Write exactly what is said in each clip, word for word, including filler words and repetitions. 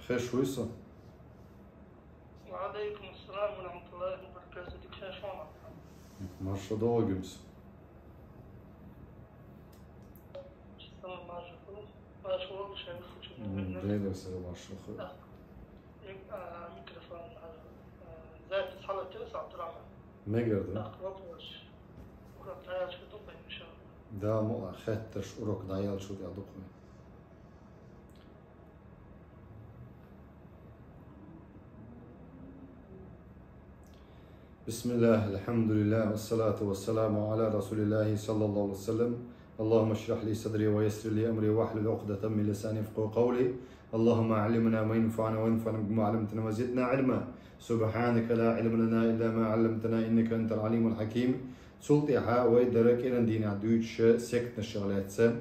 Хеш вуй со. وعليكم السلام ورحمة الله وبركاته. Дика шоана. Марша догимс. Сама марша. Марша вол шайх. Дейдер сара марша ху. Микрофон. Запись халатыр сатырама. Мегерде. Так, вопрос. Урок даяшка дукай, иншалла. Да, мола хетташ урок даял шут я дукай. بسم الله، الحمد لله، والصلاة والسلام على رسول الله صلى الله عليه وسلم. اللهم اشرح لي صدري ويسر لي أمري واحلل عقدة من لساني يفقهوا قولي. اللهم علمنا ما ينفعنا وانفعنا بما علمتنا وزدنا علما. سبحانك لا علم لنا إلا ما علمتنا إنك أنت العليم الحكيم. Цул тӀехьа вай дара кӀиран дийнахь дуьйцуш секташах лаьцна.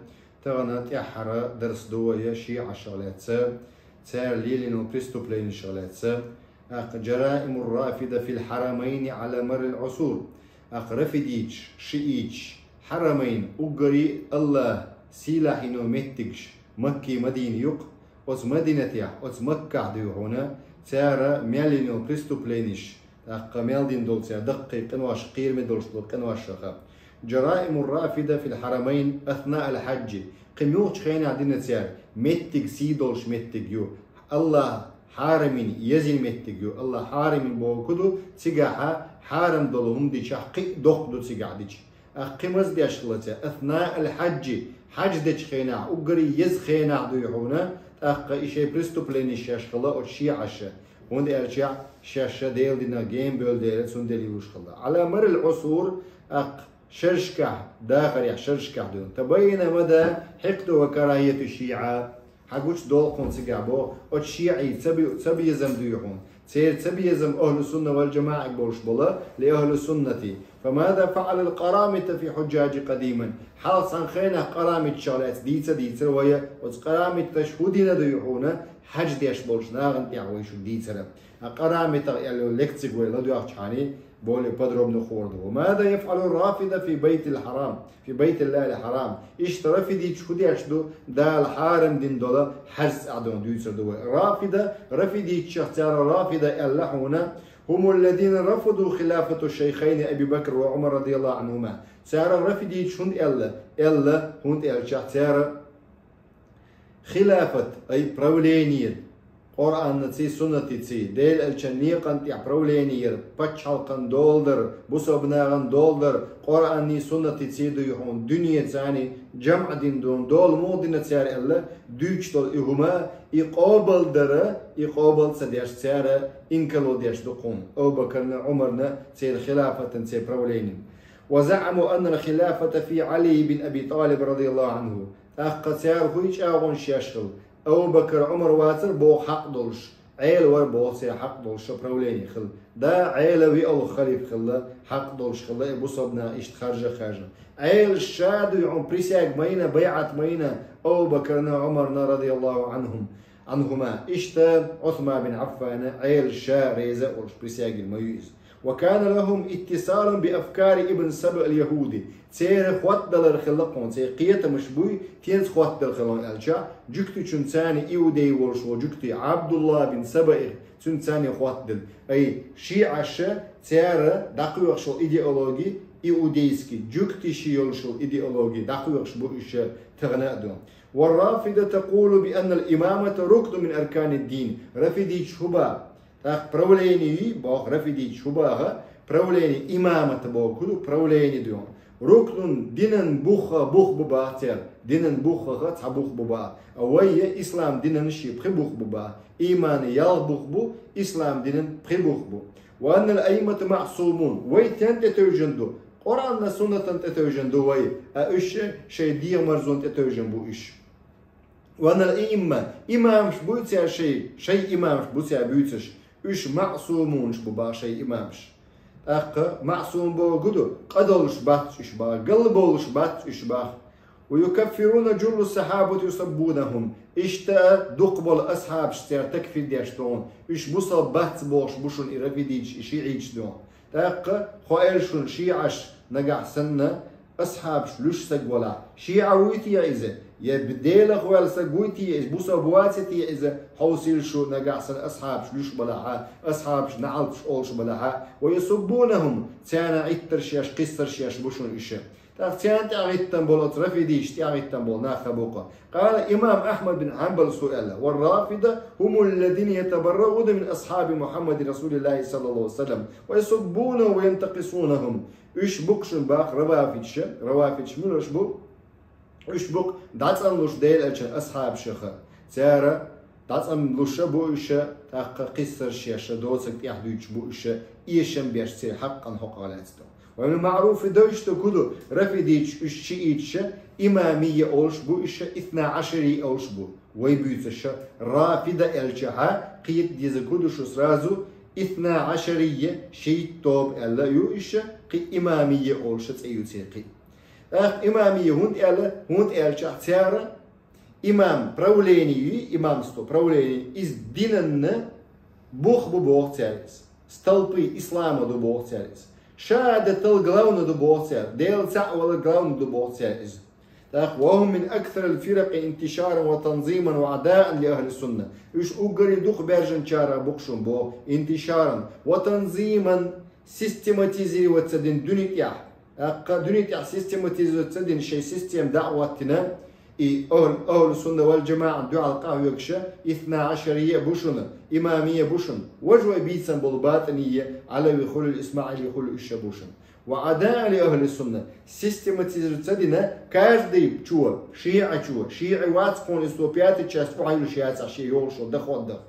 Тахана тӀаьххьара дарс ду вай шиӀашах лаьцна. Цара лелийна преступленешах лаьцна. ТӀаккха جرائم الرافضة في الحرمين على مر العصور. ТӀаккха рафидиташ, шиӀиташ, хьарамайн, уггаре АллахӀа сийлахь йина меттигаш, Макка, Мадина ю-кх, оцу Мадинатехь, оцу Маккахь дуй хьуна, цара мел йина преступленеш, тӀаккха мел дина долу цара даккхий къинош, кхераме долуш долу къиношаха. جرائم الرافضة في الحرمين أثناء الحج. Кхин муьлхачу хенахь дина цара, меттиг сий долуш меттиг ю. АллахӀа хьарамйина, езйина меттиг ю. АллахӀа хьарамйина бохург ду, цигахь хьарам долу хӀума дичахь кхин а доккха ду цигахь дича. ТӀаккха кхин маза деш хилла цара, أثناء الحج, хьаьж дечу хенахь, уггаре еза хенахь дуй хьуна, тӀаккха и шайн преступленеш еш хилла оцу шиӀаша. ХӀунда аьлча шаьш Делан динах генабевлла дела, цундела йолуш хилла. على مر العصور, тӀаккха шерашкахь, дахарехь шерашкахь дуьйна. تبين مدى حقد وكراهية الشيعة. Хьан гучудолу хьуна цигахь боху, оцу шиӀийн ца бе-, ца безам дуй хьуна. Церан ца безам ахьлу сунна вал джамаӀиг болуш бола, لأهل السنة. فماذا فعل القرامطة في الحجاج قديما؟ Хьалха цхьана хенахь къарамиташах лаьцна дийца дийцира вай, оцу къарамиташа хӀун дина дуй хьуна, хьаьж деш болчу нахана тӀехь вай шуьга дийцира. Ткъа къарамитах аьлла йолу лекциг вай ладоьгӀчхьана, более подробно хуур ду. وماذا يفعل الرافضة في بيت الحرام؟ في بيت الله الحرام. Иштта рафидиташ хӀун деш ду, Дала хьарам дина долу хьаьжцӀа дуьйцур ду вай. Рафида, рафидиташах цара рафида аьлла хьуна, هم الذين رفضوا خلافة الشيخين أبي بكر وعمر رضي الله عنهما. Цара рафидиташ хӀунда аьлла? Аьлла хӀунда аьлча цара хилафат, ай правление, Къуръанаций, суннатаций, Делан элчан некъан тӀехь правление яр, пачхьалкхан дола дар, бусалба нахана дола дар, Къуръанний, суннатаций дуй хьуна, дуьне царний жамӀ дина дуна, дола муха дина цара аьлла, дуьйцуш долу и хӀума, и къобалдара, и къобал ца деш цара инкарло деш ду кхунна, Абу Бакарна, Ӏумарна, церан хилафатан, церан правлениен. وزعموا أن الخلافة في علي بن أبي طالب رضي الله عنه. ТӀаккха цара хӀун чӀагӀонаш еш хилла? Абу Бакар, Ӏумар вацара боху хьакъ долуш, Ӏела вара боху церан хьакъ долуш правление хилла. Да, Ӏела виъалгӀа халифа хилла, хьакъ долуш хилла, и бусалба нах иштта харжа а хаьржина. Ӏела ша дуй хьуна присяга ма йина, байӀат ма йина Абу Бакарна, Ӏумарна, رضي الله عنهم, عنهما. Иштта Ӏусман бин Ӏаффана Ӏела ша реза а волуш присяга йина ма ю иза. وكان لهم اتصال بأفكار ابن سبأ اليهودي. Церан хоттадалар хилла кхунна, церан кхетамаш буй, тенца хоттадала хилла аьлча, жуьгтичун царна иудей волуш волу жуьгти Ӏабдулла бин Сабаих, цуьнан царна хоттадала. Ай, шиӀаша цара дӀакхоьхуш волу идеологи, иудейский, жуьгти ши йолуш волу идеологи, дӀакхоьхуш бу уьш тахана а ду. والرافضة تقول بأن الإمامة ركن من أركان الدين. Рафидиташ хӀун боху? ТӀаккха правление ю, боху рафидиташ хӀун боху? Правление, имамат боху, правление ду. Рукнун, динан бух, бух бу боху цара. Динан буххах цхьа бух бу боху. А вай я ислам динан ши пхи бух бу боху. Иман ялх бух бу, ислам динан пхи бух бу. وأن الأئمة معصومون. Вай стенна тӀетевжина ду? Къуръанна, суннатан тӀетевжина ду вай, а уьш шайн дегӀан марзонна тӀетевжина бу уьш. وأن الأئمة, имамаш буй цара шайн, шайн имамаш бу цара буьйцуш, уьш маъсумунаш бу боху шайн имамаш. ТӀаккха маъсум бохург хӀун ду? Къа долуш бац уьш боху, галбовлуш бац уьш боху. ويكفرون جل الصحابة ويسبونهم. Иштта дукхахболу асхьабаш цара такфир деш ду хьуна, уьш бусалба бац бохуш бу шуна и рафидиташ, и шиӀиташ ду хьуна. ТӀаккха, хьо аьлла шуна, шиӀаш нагахь санна асхьабаш луьйш стаг валахь, шиӀа вуй те иза? Я Делах ваьлла саг вуй те иза, бусалба вац те иза, хьовсийла шу, нагахь санна асхьабаш луш балахь, асхьабаш наӀалт олуш балахь, ва ясуббунахум, царна гӀиттарш еш, кхиссарш еш бу шуна уьш. ТӀаккха царна тӀехь гӀиттина болу оцу рафидийша тӀехь гӀиттина болу нах а бу-кх. Къала имам Ахьмад бин Хьанбала суэла: «Вар-рафида хӀумул лазина ятабарраъуна мин асхьаби Мухьаммадин Расулиллахи саллаллаху алейхи ва саллам, ва ясуббунахум ва янтакъисунахум». Уьш бу-кх шуна боху равафидаш, равафидаш муьлш бу? Уьш бу-кх дӀацӀанлуш Делан элчан асхьабашха. Цара дӀацӀанлуш а бу уьш, тӀаккха кхиссарш еш а, доцург тӀехь дуьйцуш бу уьш, эшам беш церан хьакъан хьокъехь лаьцна. Ва мин маӀруфи дайшта куду рафидийча уьш шиӀиташ а, имамия олуш бу уьш, исна Ӏашарий олуш бу. Вай буьйцуш а, рафида элчахьа кхета деза куду шу сразу, исна Ӏашария, шиъ тоба аьлла ю уьш, кхин имамия олуш а цӀе ю церан кхин. ТӀаккха имамия хӀунда аьлла, хӀунда аьлчахь цара имам правление ю, имамство правление, иза динан бух бу боху цара иза. Столпы ислама ду боху цара иза. Шахьадатал главный ду боху цара, Дела цхьаъ валар главный ду боху цара иза. ТӀаккха: «Ва хӀум мин аксарил фиракъи интишаран ва танзиман ва адаан ли ахли сунна». Уьш уггаре дукха баьржинчарах бу-кх шуна боху, интишаран ва танзиман, систематизироваться дина дуьне тӀехь. ТӀаккха дуьне тӀехь систематизироваться дина шайн система дӀа а хӀоттийна, и ахл-, ахлу сунна вал джамаӀан дуьхьал къахьоьгуш а, исна Ӏашария а бу шуна, имамия а бу шуна, важа вай бийцина болу батӀиния, Ӏалави хуьлийла, ИсмаӀили хуьлийла, уьш а бу шуна. Ва адаан ли ахли сунна, систематизироваться дина, каждый чо, шиӀачо, шиӀи вац кхунна, иза цо пятая часть охьайиллуш яцахь шен йолуш йолу доход а.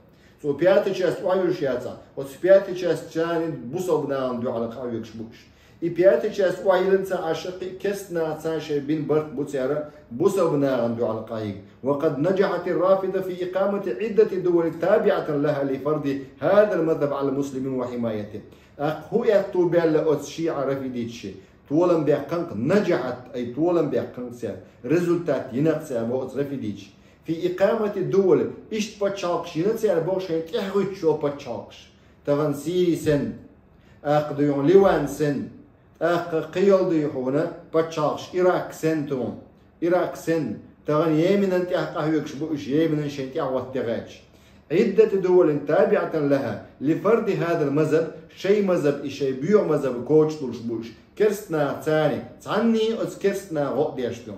Цо пятая часть охьайиллуш яцахь, оцу пятая часть царна бусалба нахана дуьхьал къахьоьгуш бу уьш. И пятая часть охьайиллина ца Ӏаш, кхин а керста нахаца шайн бина барт бу цара бусалба нахана дуьхьал къахьийга. Ва къад наджахьатир рафида фи икъамати Ӏиддати дувалин табиӀатан лаха ли фарди хӀазал мазхаб Ӏалал муслимин ва хьимаятихӀ. ТӀаккха хӀун аьтту баьлла оцу шиӀа рафидийча? Толам баьккхина-кх, наджахьат, ай, толам баьккхина-кх цара, результат йина-кх цара боху оцу рафидийча. Фи икъамати дувал, иштта пачхьалкхаш йина цара боху шайна тӀаьхьахӀуьттуш йолу пачхьалкхаш. Тахана Сири санна, тӀаккха дуй хьуна Ливан санна, тӀаккха кхин йолу дуй хьуна пачхьалкхаш, Ирак санна тахана. Ирак санна, тахана Йеменан тӀехь къахьоьгуш бу уьш, Йеменан шайн тӀехь хӀотта гӀерташ. Ӏиддати дувалин табиӀатан лаха, ли фарди хӀазал мазхаб, шайн мазхаб, и шайн боьха мазхаб коча луш бу уьш, керста наха царна, цхьанний оцу керста наха гӀо а деш ду.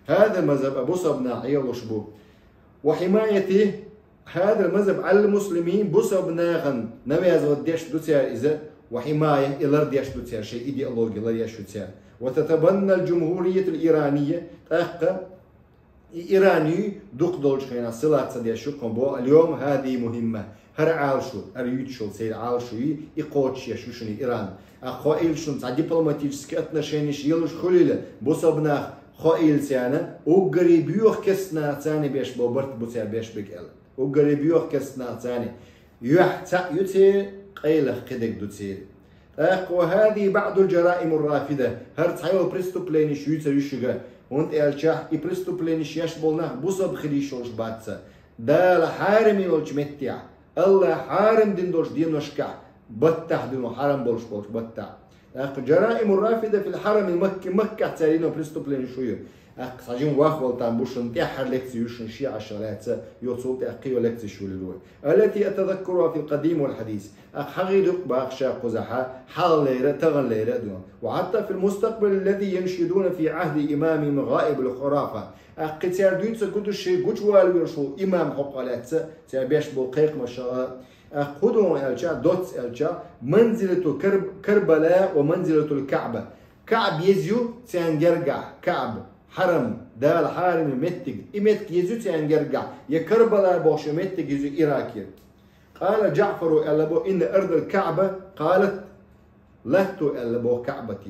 ХӀазал мазхаб а бусалба наха Ӏелуш бу. Ва хьимаяти хӀазал мазхаб Ӏалал муслимин, бусалба нахана навязывать деш ду цара иза, ва хьимая, и лардеш ду цара, шайн идеологи ларъеш ю цара. Ва татабаннал джумхуриятал ирания, тӀаккха и Иран юй, дукха долчу хенахь силат ца деш ю кхунна боху, аль-йом хӀади мухӀимма. ХӀара Ӏалашо, хӀара юьйцуш йолу церан Ӏалашо юй, и кхочушъеш ю шуна Иран. Ткъа хоийла шуна цхьа дипломатический отношенеш йолуш хуьлийла, бусалба нах хоийла царна, уггаре боьха керста наха царна беш болу барт бу цара беш берг аьлла. Уггаре боьха керста наха царна. Юьхь цхьаъ ю церан, къайлаха кхидерг ду церан. ТӀаккха ва хӀади баъдул джараимур рафида, хӀара цхьайолу преступленеш юьйцур ю шуьга, хӀунда аьлча и преступленеш еш болу нах бусалба хила йиш йолуш бац. Дала хьарам йолчу меттехь, Аллах хьарам дина долчу деношкахь, баттахь дуьйна хьарам болуш болчу баттахь. ТӀаккха джараимур рафида фил хьарами Макки, Маккахь цара йина преступленеш ю. ТӀаккха цхьа жима вахвала там бу шуна, тӀаьххьара лекци ю шуна шиӀашах лаьцна, йо цул тӀаьхьа кхин йолу лекцеш йолур ву. Аллати атазаккару фил къадим вал хьадис. ТӀаккха хьан гӀийла ду-кх боху ша кхузахь, хьалхалера, таханлера а ду. Ва хьатта фил мустакъбал аллази яншидуна фи Ӏахди имамихим гӀаибал хурафа. ТӀаккха кхин цара дуьйцу гуш шайн гучувала везаш волу имам хьокъехь лаьцна, цара беш болу кхайкхамаш а. ТӀаккха хӀун ду аьлча, доцца аьлча, манзилату Кар-, Карбала ва манзилатул Каъба. Каъба еза ю царна гергахь, Каъба, хьарам, Дала хьарам йина меттиг. И меттиг еза ю царна гергахь, я Карбала бохуш йолу меттиг еза ю Иракера. Къала Джаъфару аьлла боху, инна ардал Каъба къалат, латто аьлла боху Каъбате.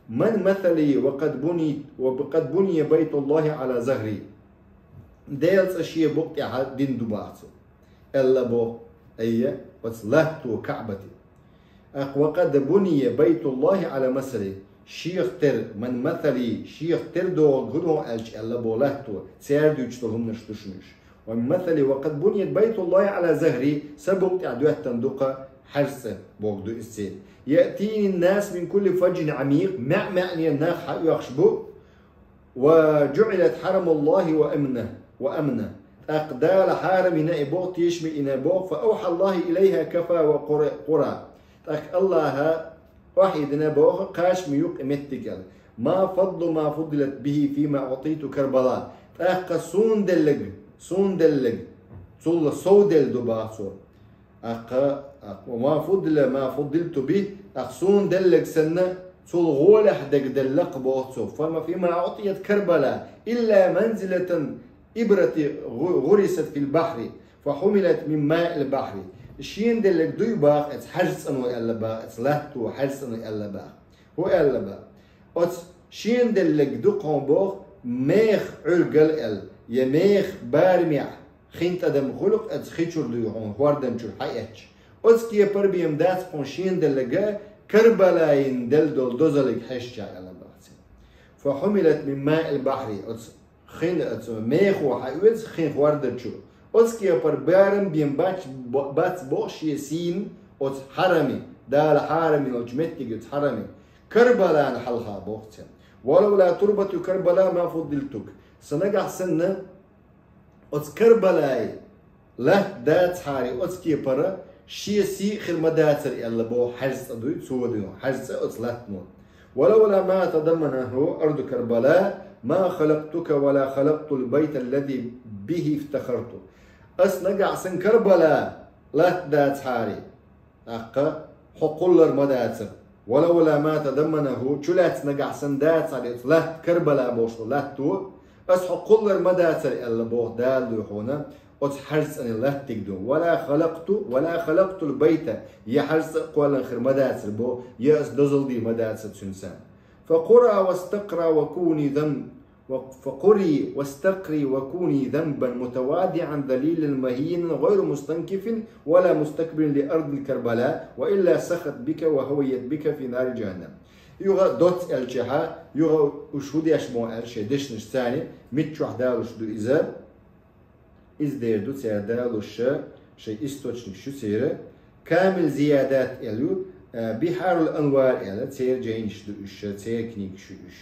Ман масали ва къад буни-, ва къад буния байтуллахи Ӏала захри. Делан цӀа шен букъа тӀехь дина ду боху цо. Аьлла боху, айя, оцу латто Каъбате. ТӀаккха ва къад буния байтуллахи Ӏала масали, шех тера, ман масали, шех тера догӀург хӀун ду аьлча аьлла боху латто, цара дуьйцуш долу хӀуманаш ду шуна уьш. Ва ман масали ва къад буният байтуллахи Ӏала захри, сан букъа тӀехь доьттина ду-кх хьаьжцӀа бохург ду иза церан. Яътини ннас мин кулли фаджин Ӏамикъ, маьӀ-маьӀне нах хьаоьхуш бу, وجعلت حرم الله وأمنه، وأمنه. ТӀаккха Дала хьарам йина и боху, тешаме йина боху, فأوحى الله إليها كفا وقرا. ТӀаккха Аллаха вахьи дина боху, кхачаме ю-кх и меттиг аьлла. ما فضل ما فضلت به فيما أعطيت كربلاء. ТӀаккха суна деллаг, суна деллаг, цул сов делла ду боху цо. ТӀаккха, وما فضل ما فضلت به, тӀаккха суна деллаг санна, цул гӀолехь дерг делла-кх боху цо. فما فيما أعطيت كربلاء إلا منزلة إبرة غرست في البحر فحملت من ماء البحر. Шена деллаг дуй боху, оцу хьаьжцӀано аьлла боху, оцу латто хьаьжцӀано аьлла боху. ХӀун аьлла боху? Оцу шена деллаг ду-кх хьуна боху, меха Ӏуьргал аьлла, я меха барамехь хин тӀадам хуьлу-кх оцу хи чуьра дуй хьуна, хӀордан чуьра хьаэцча. Оцу кепара бен дац-кх хьуна шена деллаг Карбалайна делла долу дозаллиг хьаьжча аьлла боху цо. فحملت من ماء البحر. Оцу хин, оцу мехо хьаоьцу хин хӀорда чу. Оцу кепара барам бен бац, бац боху шен сийна оцу хьараме, Дала хьарам йолчу меттиге, оцу хьараме. Карбалана хьалха боху цо. ولولا تربة كربلاء ما فضلتك. Сан нагахь санна, оцу Карбалай латта дацахьара, оцу кепара шен сий хир ма дацара аьлла боху, хьаьжцӀа дуй, цо дуй, хьаьжцӀа оцу латтано. ولولا ما تضمنته أرض كربلاء ما خلقتك ولا خلقت البيت الذي به افتخرت. Ас нагахь сан Карбала латта дацахьара, тӀаккха хьо кхуллур ма дацара. ولولا ما تضمنته, чулаьцна нагахь сан дацахьара оцу латта, Карбала бохуш долу латто, ас хьо кхуллур ма дацара аьлла боху Дала дуй хьуна, оцу хьаьжцӀане латтиг ду. ولا خلقت، ولا خلقت البيت, я хьаьжцӀа а кхоьллина хир ма дацара боху, я ас дозалла дийр ма дацара цуьнан сан. فقري واستقري وكوني ذنب، فقري واستقري وكوني ذنبا متواضعا ذليلا مهينا غير مستنكف ولا مستكبر لأرض كربلاء وإلا سخت بك وهويت بك في نار جهنم. Юха доцца аьлчахьа, юха уьш хӀун деш бу аьлла шайн дешнаш царна, миччохь далуш ду иза? Иза дер ду церан далуш шайн источникаш ю церан, Камил Зиядат аьлла ю, а, Бихьарул Анвар аьлла, церан жайнаш ду уьш, церан книгаш ю уьш.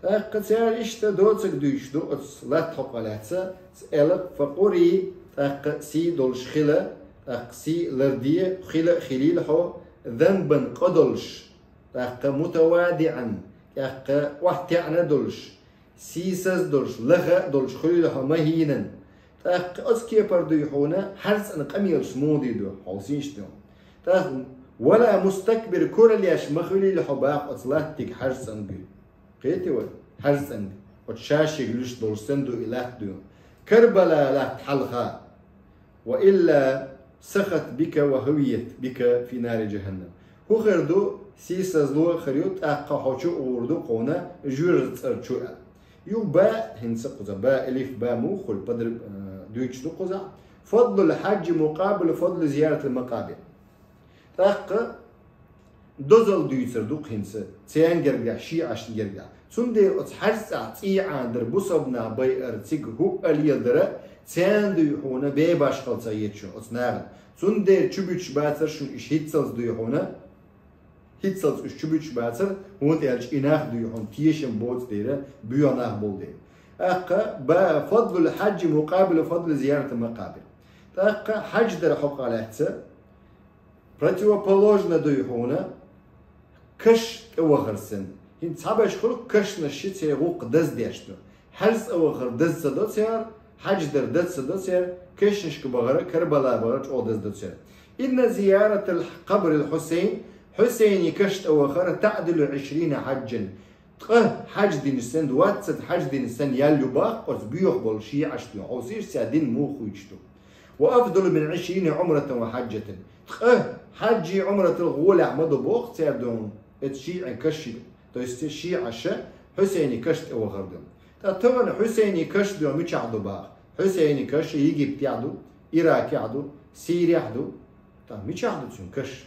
ТӀаккха цара иштта доцург дуьйцуш ду оцу латта хьокъехь лаьцна, аьлла, فقري, тӀаккха сий долуш хила, тӀаккха сий ларде, хила а хилийла хьо, ذنبا, къа долуш, тӀаккха متواضعا, тӀаккха охьатаьӀна долуш, сийсаз долуш, лаха а долуш хуьлийла хьо, مهينا. ТӀаккха оцу кепара дуй хьуна, хьаьжцӀан къамелаш муха дийр ду, хьовсийша дуй. ТӀаккха ولا مستكبر, куралла еш ма хуьлийла хьо боху оцу латтиг хьаьжцӀанга. Кхетий вай? ХьаьжцӀанга. Оцу ша-шега луьйш долуш санна ду и латта дуй. Карбала латта хьалха. وإلا سخت بك وهويت بك في نار جهنم. ХӀун хир ду, сийсазло а хир ю, тӀаккха хьо чу а гӀур ду кхунна жоьжахатин цӀар чу аьлла. Юха ба, хӀинца кхуза ба, элиф, ба муха хуьлу, подр-, э, дуьйцуш ду кхузахь. فضل الحج مقابل فضل زيارة المقابر. ТӀаккха дозалла дуьйцур ду-кх хӀинца, церан гергахь, шиӀашна гергахь. Цундела оцу хьаьжцӀахь цӀий Ӏанадар, бусалба нах байар, цига хӀуъа леладар, царна дуй хьуна бен башхалла ца хета шуна оцу нахана. Цундела чубуьтуш бацара шуна уьш хӀинццалц дуй хьуна, хӀинццалц уьш чубуьтуш бацара, хӀунда аьлча и нах дуй хьуна тешам боцу дела, боьха нах болу дела. ТӀаккха ба فضل الحج مقابل فضل زيارة المقابر. ТӀаккха хьаьж дар хьокъехь лаьцна, противоположно дуй хьуна, каш тӀевахар санна. ХӀинца цхьаберш хуьлу кашнаш ши церан гӀуллакх даздеш ду. ХьаьжцӀа вахар даз ца до церан, хьаьж дар даз ца до церан, кашнашка бахар, Карбала бахар чӀогӀа даз до церан. إن زيارة القبر الحسين، Хьусайни каш тӀевахар, تعدل عشرين حجا. Ткъа хьаьж динчу санна, двадцать хьаьж динчу санна ял ю боху оцу боьха болу шиӀашна, хьовсийша церан дин муха хуьйцуш ду. وأفضل من عشرين عمرة وحجة. Ткъа хьаьжий Ӏумратал гӀолехь ма ду боху церан дин, оцу шиӀин кашшиъ, то есть шиӀаша Хьусайни каш тӀевахар ду. Ткъа тахана Хьусайни каш ду мичахь ду боху? Хьусайни каш Египтехь ду, Иракехь ду, Сирехь ду. Ткъа мичахь ду цуьнан каш?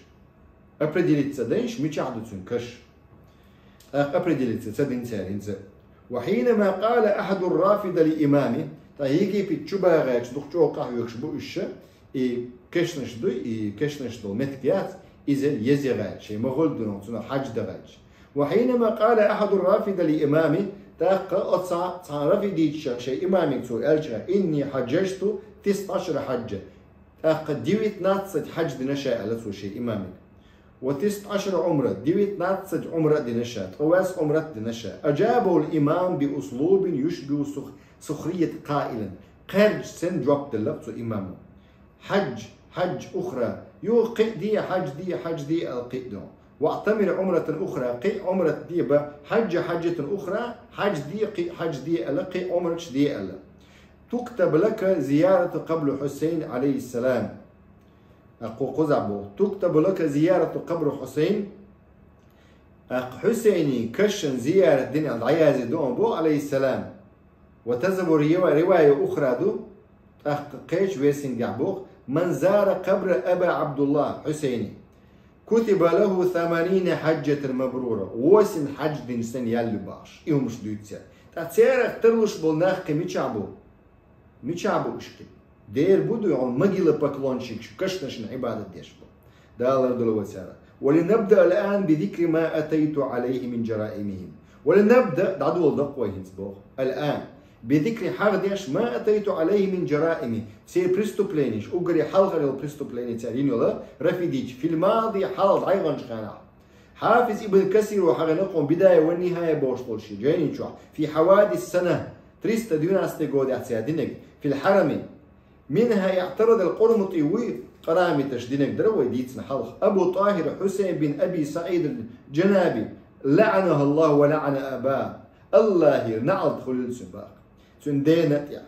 Определиться дайша, мичахь ду цуьнан каш? ТӀаккха определиться ца дина цара хӀинца. وحينما قال أحد الرافضة لإمامه, ткъа Египет чу багӀачу дукха чӀогӀа къахьоьгуш бу уьш, и кешнаш дуй, и кешнаш долу меттиг яц, иза еза яхьа, шайн ма хуьлу дуьйна цунах хьаьж дахьаьча. وحينما قال أحد الرافضة لإمامه, ТӀаккха оцу цхьа рафидича шайн имамиг цо аьлча: «Инни хьаджаджту тисӀа Ӏашара хьаджа». ТӀаккха девятнадцать хьаджа дина ша аьлла цо шайн имамиг. «Ва тисӀа Ӏашара Ӏумра», девятнадцать Ӏумра а дина ша, ткъа ваьсса Ӏумрат а дина ша. «Аджабахул имам би услубин юшбиху сух-, сухрият къаилан». Кхаьрдаш санна жоп делла цу имамо. «Хьаджа, хьаджа ухра». Юха кхин а де, хьаджа де, хьаджа де аьлла кхин а ду. «ВаӀтамир Ӏумратан ухра», кхин а Ӏумрат де бан, «хьаджа хьаджатан ухра», хьаджа де, кхин а хьаджа де аьлла, кхин а Ӏумраташ де аьлла. «Туктабу лака зиярату къабри Хьусайн, Ӏалайхиссалам». ТӀаккха кхузахь боху: «Туктабу лака зиярату къабри Хьусайн». ТӀаккха Хьусайнин кашан зиярат дина дӀаяздина ду хьуна боху, Ӏалайхиссалам. «Ва тазхабу рива-, ривая ухра» ду, тӀаккха кхечу версингахь боху: «Ман зара къабра Аба Ӏабдуллах Хьусайни, кутиба лаху саманина хьаджатан мабрура». Восемь хьаджа дина санна ял ю бохуш, и хӀумаш дуьйцу цара. ТӀаккха царах тарлуш болу нах кхин мичахь бу? Мичахь бу уьш кхин? Дера бу ду хьуна могила поклонщик, шу кашнашна Ӏибадат деш бу. Дала лардойла вай царах. «Ва линабда ал-ан би зикри ма атайту Ӏалайхи мин джараимихим». «Ва линабда», дӀадоладо-кх вай хӀинца боху. «Ал-ан». «Би зикри», хьагӀ деш, «ма атайту Ӏалайхи мин джараими», церан преступленеш, уггаре хьалхара йолу преступлени цара йина йолу, рафидича, «фил мади», хьалха дӀаяханчу хенахь. Хьафиз Ибн Касиро хьагӀина кху «Бидая ва Нихая» бохуш долу шен жайни чохь, «фи хьавадис сана», триста двенадцатый годехь цара динарг, «фил хьарами». «Минха иътарадал КъурмутӀи» вуй, къарамиташа динарг дара вай дийцина хьалха, «Абу ТӀахир Хьусайн бин Аби СаӀид ал-Джанаби, лаӀанахуллаху ва лаӀана аба». АллахӀера наӀалт хуьлийла цуьнан боху. Цуьнан дена а тӀехь.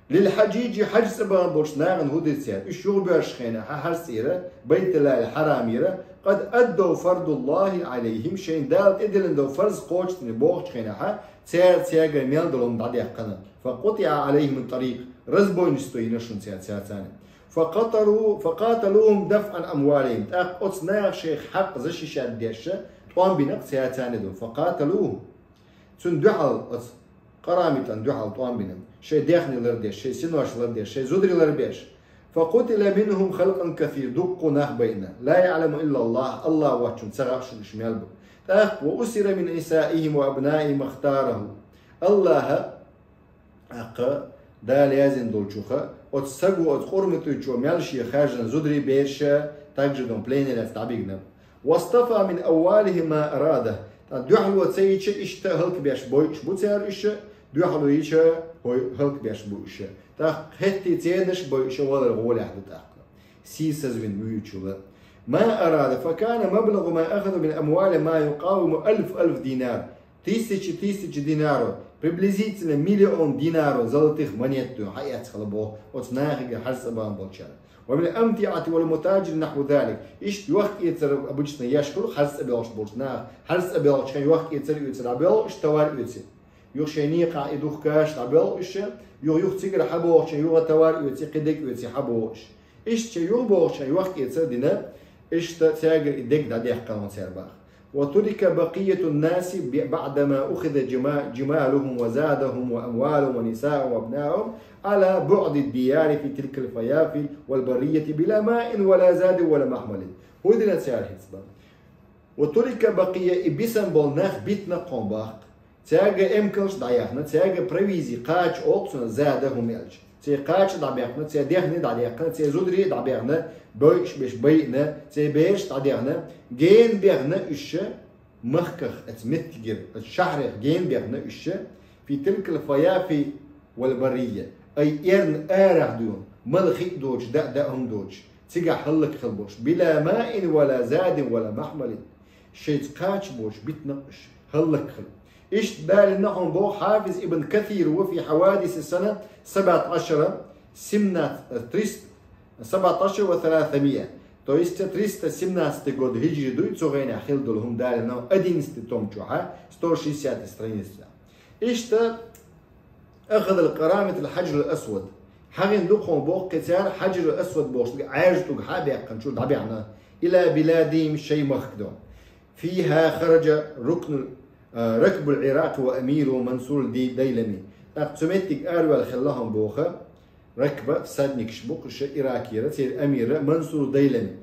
«Лил хьаджиджи», хьаджа цӀа бахана болчу нахана хӀун дира цара? Уьш юхабоьрзучу хенахь хьаьрцира, Байтуллахил Хьарамера, «къад аддав фардуллахи Ӏалайхим», шайна Дала тӀедиллина долу фарз кхочушдина бохучу хенахь, цара цаьргара мел долу хӀума дӀадаьккхина. «Фа къутӀиӀа Ӏалайхим ат-тӀарикъ», разбойничество йина шуна цара, цара царна. «Фа къаталу-, фа къаталухум дафӀан амвалихим», тӀаккха оцу наха шайх хьакъ защищать деш, тӀом бина-кх цара царна ду. «Фа къаталухум». Цунна дуьхьал оцу къарамитана дуьхьал тӀом бина. Шайн дехне лардеш, шайн синош лардеш, шайн зударий ларбеш. «Фа къутила минхум халкъун касир», дуккха нах байина. «Ла яӀламу иллаллах», АллахӀ воцчунна ца хаьа шуна уьш мел бу. ТӀаккха: «Ва усира мин нисаихим ва абнаихим ма хтараху». АллахӀа, тӀаккха, Дала яздина долчуха, оцу саго, оцу къурматуьйчо мел шен хаьржина зударий, бераш, также дон плене лаьцна дӀабигна. «Вастафа мин амвалихим ма арада». ТӀаккха дуьхьало ца йича, иштта хӀаллакбеш бойуш бу цара уьш, дуьхьало йича, хӀой-, хӀаллакбеш бу уьш. ТӀаккха хӀетте цернаш а бойуш, валар гӀолехь ду тӀаккха. Сийсазвина вуьйчул. «Ма арада, фа кана маблагӀу ма ахаза мин амвалихим ма юкъавиму алф, алф динар». Тысячи, тысячи динаров, приблизительно миллион динаров золотых монет ду, хьаэцна хила боху оцу нахе хьаьрцабан болчара. «Ва мин амтиати вал матаджир нахву залик». Иштта йохк-эцар обычно еш хуьлу хьаьрцабелхаш болчу наха. Хьаьрцабелхачу хенахь йохк-эцар оьцу, дӀабоьлху уьш товар оьцу. Юха шайн некъахь и духкаш дӀабоьлху уьш, юха, юха цигара хьабохучу, юха товар оьцу, кхидерг оьцу, хьабоху уьш. Иштта шайн юха бохучу хенахь йохк-эцар дина, иштта цаьргара и дерг дӀадаьккхина цара баха. «Ва турика бакъиятун наси баъдама ухиза джима-, джималухум ва задахум ва амвалухум ва нисаухум ва абнаухум ала буъди дияри фи тилкал фаяфи вал баррияти била маин ва ла задин ва ла махмалин». ХӀун дина цара хӀинца бан? «Ва турика бакъия», и бисина болу нах битина кху баккха. Цаьрга эмкалш дӀаяьхна, цаьрга провизи, кхача олу цунах, задахум аьлча. Церан кхача дӀабаьхна, церан дехне дӀадаьккхина, церан зударий дӀабаьхна, бойуш беш байина, церан бераш дӀадаьхна, гена баьхна уьш, махках, оцу меттигера, оцу шахьарах гена баьхна уьш, фи тилкал фаяфи вал баррия. Ай эрна арахь дуьйна, мала хи а доцуш, даа-даа хӀума доцуш, цигахь хӀаллакьхила болуш. Била маин ва ла задин ва ла махмалин. Шайца кхача боцуш битина уьш, хӀаллакьхила. Иштта далийна хьуна боху Хьафиз Ибн Касир ва фи хьавадиси сана сабат Ӏашара, семнадцать, э, триста, сабат Ӏашара ва саласамиа. То есть триста семнадцатый год хиджри дуй, цу гӀенехь хила долу хӀума далийна одиннадцатый том чохь, сто шестидесятая страница. Иштта «Ахазал къарамитал хьаджарал асвад». ХьагӀина ду кхуна боху кхин цара хьаджарал асвад бохуш дерг Ӏаьржа тӀуг хьа а баьккхина чу дӀабаьхна. «Ила биладим», шайн махка ду. «Фиха хараджа рукну, а, ракбул Ӏиракъи ва амиру Мансур ди Дайлами». ТӀаккха цу меттиг араваьлла хилла хьуна боху, ракба, всадникаш бу кхуша Иракера, церан амира Мансур Дайлами.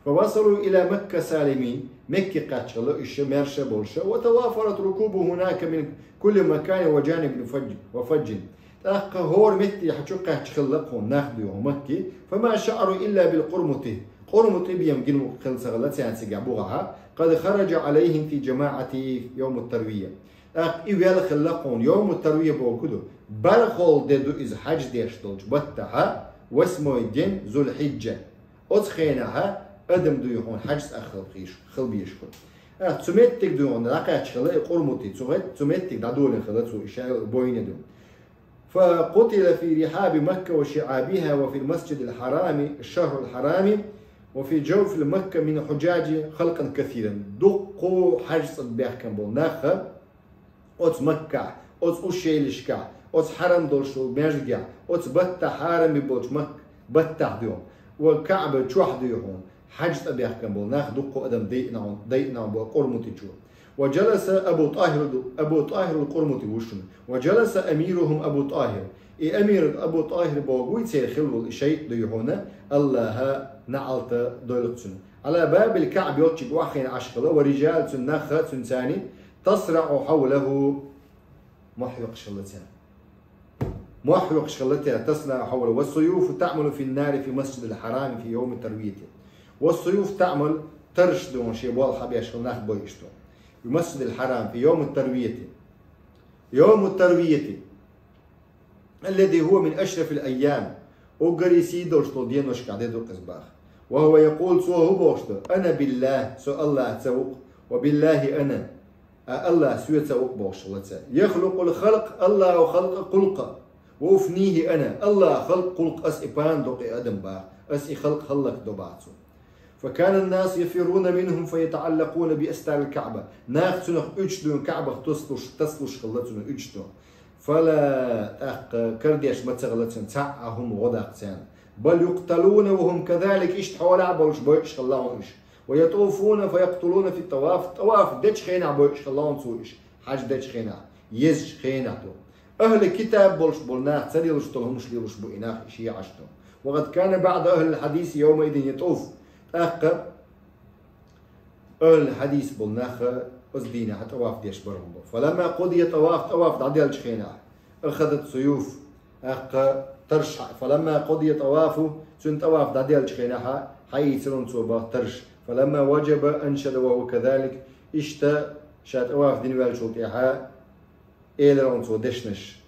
فوصلوا إلى مكة سالمين, Мекке кхаьчча хилла уьш маьрша болуш, وتوافرت ركوبهم هناك من كل مكان وجانب فج, وفج. ТӀаккха хӀора метте хьачу кхаьчча хилла кхуна нах дуй хьуна Макке, فما شعروا إلا بالقرمطي, КъурмутӀи бен гина хила ца хилла царна цигахь бухахь, قد خرج عليهم في جماعته يوم التروية. ТӀаккха и вел хилла кхуна, йовму тарвия бохург ду, бархӀалгӀа де ду иза хьаьж деш долчу баттахь, восьмой день Зуль-Хьиджа. Оцу хенахь адам дуй хьуна хьаьж цӀа хила безаш, хила безаш хилла. ТӀаккха цу меттиг дуй хьуна дӀакхаьчча хилла и КъурмутӀи, цу гӀет-, цу меттиг дӀадолийна хилла цо, и шайла бойна ду. فقتل في رحاب مكة وشعابها وفي المسجد الحرام، الشهر الحرام، وفي جوف مكة من الحجاج خلقا كثيرا. Дуккха хьаьж цӀа баьхкина болу нах оцу Маккахь, оцу ушшелашкахь, оцу хьарам долуш долу маьждигехь, оцу баттахь, хьарам болчу Мак-, баттахь дуй хьуна, ва КаӀба чохь дуй хьуна, хьаьж цӀа баьхкина болу нах дуккха адам дайъина, дайъина болу КъурмутӀичо. وجلس أبو طاهر، أبو طاهر القرمطي ву шуна. وجلس أميرهم أبو طاهر. И амир Абу ТӀахӀир бохург вуй, церан хилла волу и шайтӀа дуй хьуна, АллахӀан неӀалт дойла цунна. على باب الكعبة, йолччуьнга охьахиъна Ӏаш хилла, ورجال, цуьнан нах, цуьнан царна, تصرع حوله, мохь йоккхуш хилла царна. Мохь йоккхуш хилла царна, تصرع حوله، والسيوف تعمل في النار في المسجد الحرام في يوم التروية. والسيوف تعمل, тарраш дуй хьуна шен болх хьабеш хилла нах бу иштта. في المسجد الحرام في يوم التروية. يوم التروية الذي هو من أشرف الأيام. Уггаре сий долуш долу деношкахь де ду иза боху. وهو يقول, цо хӀун бохуш ду: أنا بالله, со АллахӀца ву-кх, وبالله أنا, а АллахӀ соьца ву-кх бохуш хилла цо. يخلق الخلق, АллахӀа халкъ кхуллу-кх, وأفنيه أنا, АллахӀа халкъ кхуллу-кх, ас и пана до-кх и адам боху, ас и халкъ хӀаллакдо боху цо. فكان الناس يفرون منهم فيتعلقون بأستار الكعبة. Нах цунах уьдуш дуй хьуна, КаӀбах тасалуш, тасалуш хилла цунах уьдуш дуй хьуна. فلا, тӀаккха карадеш ма ца хилла царна, цхьа а хӀума гӀо даккха царна. بل يقتلون وهم كذلك, иштта хьолехь а болуш бойъуш хилла хьуна уьш. ويطوفون فيقتلون في الطواف, тӀаваф дечу хенахь бойъуш хилла хьуна цо уьш, хьаьж дечу хенахь, езачу хенахь ду. Ахьлу китаб болуш болу нах ца лелаш долу хӀумаш лелаш бу и нах, и шиӀаш ду. وقد كان بعض أهل الحديث يومئذ يطوف. ТӀаккха ахьлу хьадис болу нах оцу дийнахь тӀаваф деш бара хӀума бу. فلما قضي الطواف, тӀаваф дӀаделлачу хенахь, أخذت السيوف, тӀаккха тарраш хьа-, فلما قضي طوافه, цуьнан тӀаваф дӀаделлачу хенахь хьаийцира цо боху тарраш. فلما وجب أنشد وهو كذلك, иштта ша тӀаваф дина ваьллачул тӀаьхьа элира цо дешнаш.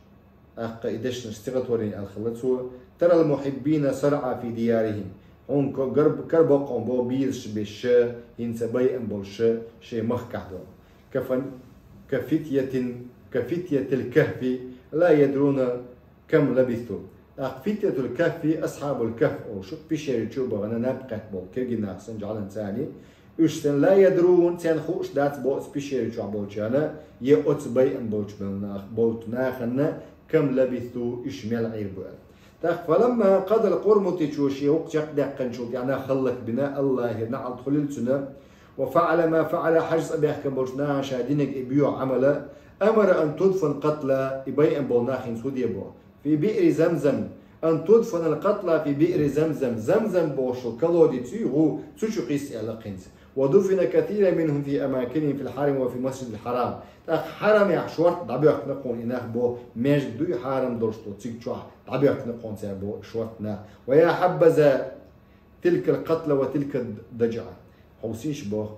ТӀаккха и дешнаш стихотворение аьлла хилла цо: ترى المحبين صرعى في ديارهم. Хьуна ко-, гар-, карабоккху хьуна боху безаш берш, хӀинца байъина болуш шайн махкахь долу. كفن-, كفتية, كفتية الكهف لا يدرون كم لبثوا. ТӀаккха فتية الكهف, أصحاب الكهف олуш, пещера чу бахана наб кхетта болу кегий нах санна, жӀаьланца царна, уьш санна, لا يدرون, царна хууш дац боху пещера чохь болчарна, я оцу байъина болчу мел нах-, болчу нахана, كم لبثوا, уьш мел Ӏийр бу аьлла. ТӀаккха فلما قضى القرمطي, шен хӀума чекхдаьккхинчул тӀаьхьа нах хӀаллакбина, АллахӀера неӀалт хуьлийла цунна, وفعل ما فعل, хьаьж цӀа баьхкина болчу нахана ша динарг и боьху Ӏамал, أمر أن تدفن القتلى, и байъина болу нах хӀинца хӀун де боху. في بئر زمزم. أن تدفن القتلى في بئر زمزم. Замзам бохуш йолу колодец ю, гӀу, цу чу кхисса аьлла хӀинца. ودفن كثير منهم في أماكنهم في الحرم وفي المسجد الحرام. ТӀаккха хьарамехь шорта дӀабоьхкина кхуьнан и нах боху, маьждиг дуй хьарам долуш долу, цига чохь дӀабоьхкина кхуьнан цара боху шорта нах. ويا حبذا تلك القتلى وتلك الضجعة. Хьовсийша боху,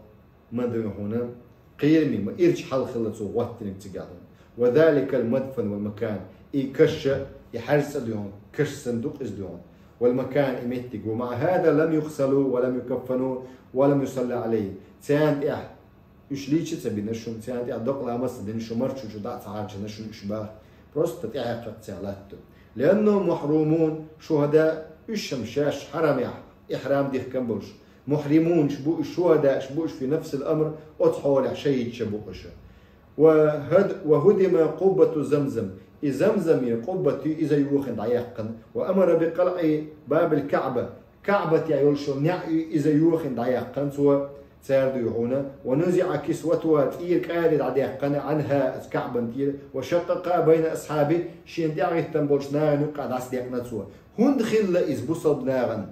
ма дуй хьуна, кхераме, ма ирча хьал хилла цо гӀоттинарг цигахь дуй хьуна. وذلك المدفن والمكان. И каш, и хьаьж цӀа дуй хьуна, каш санна ду-кх иза дуй хьуна. والمكان, и меттиг. ومع هذا لم يغسلوا ولم يكفنوا ولم يصلى عليهم. Царна тӀехь уьш лийча а ца бина шуна, царна тӀехь докъалама а ца дина шуна, марчу чу дӀа а ца хьарчийна шуна уьш боху. Просто тӀехьекхарх цара латту. لأنهم محرومون شهداء, уьш-м шаьш хьарамехь, ихьрам дихкина болуш. Мухьримунаш бу уьш, шухӀадааш бу уьш, في نفس الأمر, оцу хьолехь шахӀидаш бу уьш. وهد-، وهدم قبة زمزم. И Замзаман къуббат ю, иза йохийна дӀаяьккхина. وأمر بقلع باب الكعبة. КаӀбатехь йолуш йолу неӀ ю, иза йохийна дӀаяьккхина цо, цара дуй хьуна. ونزع كسوتها, тӀера кӀади дӀадаьккхина, عنها, оцу КаӀбан тӀера. وشقها بين أصحابه, шена тӀаьхьахӀиттина болчу нахана юккъехь дӀасадекъна цо. ХӀунда хилла иза бусалба нахана?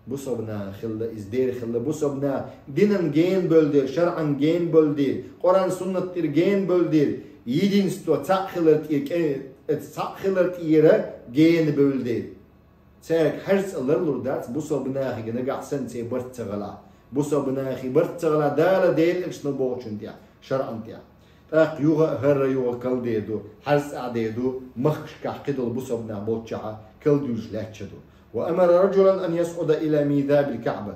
Бусалба наха хилла, иза дера хилла, бусалба наха динан гена бевлла дера, шарӀан гена бевлла дера, Къуръан-суннат тӀера гена бевлла дера, единство цхьаъ хилар тӀера, кӀе-, цхьаъ хилар тӀера гена бевлла дера. Цаьрга хьарз а ларлур дац, бусалба нахага нагахь санна церан барт ца хилча. Бусалба нахий барт ца хилча, Дала Делан Элчано бохучун тӀехь, шарӀан тӀехь. ТӀаккха юха а, хӀара юха а калдер ду, хьарз а дер ду, махкашкахь кхидолу бусалба нах болччахьа калдуьйлуш лаьтташ ду. وأمر رجلا أن يصعد إلى ميذاب الكعبة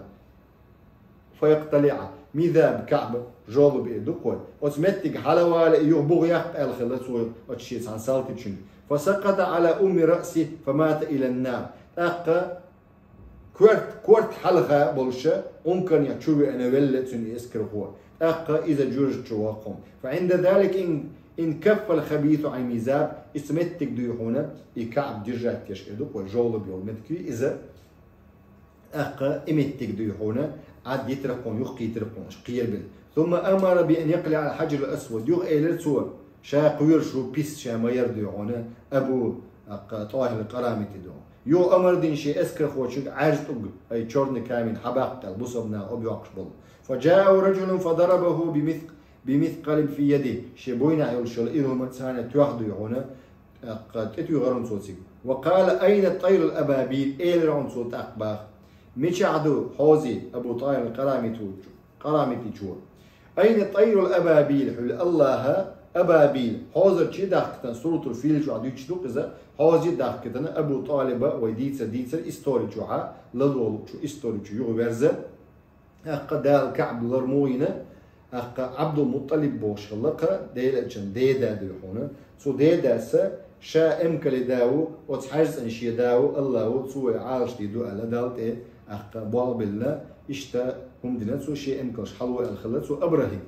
فيقتلعه. Мизаб, КаӀба, жолу бе ду кхой. Оцу меттиг хьалавала, и юха буха яккха аьлла хилла цо оцу шен цхьана салтичуьнга. فسقط على أم رأسه فمات إلى النار. ТӀаккха корта, корта хьалха болуша, Ӏункарнех чу веана велла цуьнан и эскархо. ТӀаккха иза жоьжахати чу воккху. فعند ذلك إن، انكف الخبيث عن الميذاب. Иза меттиг дуй хьуна, и КаӀба держать деш эр ду кхой, жолу бе йолу меттиг иза. ТӀаккха и меттиг дуй хьуна, Ӏад йитира кхуна, юхкхийтира кхуна, кхерабелла. ثم أمر بأن يقلع الحجر الأسود. Юха элира цо, ша кхоьруш ву, пис ша ма яра дуй хьуна, Абу, тӀаккха, ТӀахир Къарамити ду. Юха амар дина шен эскархочуьнга Ӏаьржа тӀулг, ай чёрный камень, хьабаккха аьлла, бусалба наха обйоккхуш болу. فجاءه رجل فضربه بمثق، بمثقل في يده. Шен буйнахь йолуш йолу ирхӀумаца тоьхна дуй хьуна, тӀаккха тӀетуьйхира цо цига. وقال: أين الطير الأبابيل؟ Элира цо тӀаккха боху. Мичахь ду хьозий, Абу ТӀахир Къарамитичо, Къарамитичо? أين الطير الأبابيل؟ Хьуьлла Аллаха абабил, хьозарчий дахкатан, Суратул Фил чохь дуьйцуш ду иза, хьозий дахкатан Абу ТӀалиба вай дийцар, дийцар истори чохь, лалолучу истори чу юхаверза. ТӀаккха Дала КаӀба лар муха йина, тӀаккха Ӏабдул-МутӀалиб бохуш хилла кху Делан Элчан деда дуй хьуна. Цу дедас ша эмкале да ву, оцу хьаьрцӀан шен да ву, Аллах ву, цо вай Ӏалашдийр ду аьлла Далла тӀе, тӀаккха болх биллина, иштта хӀума дина цо, шен эмкалш хьало аьлла хилла цо АбрахӀе.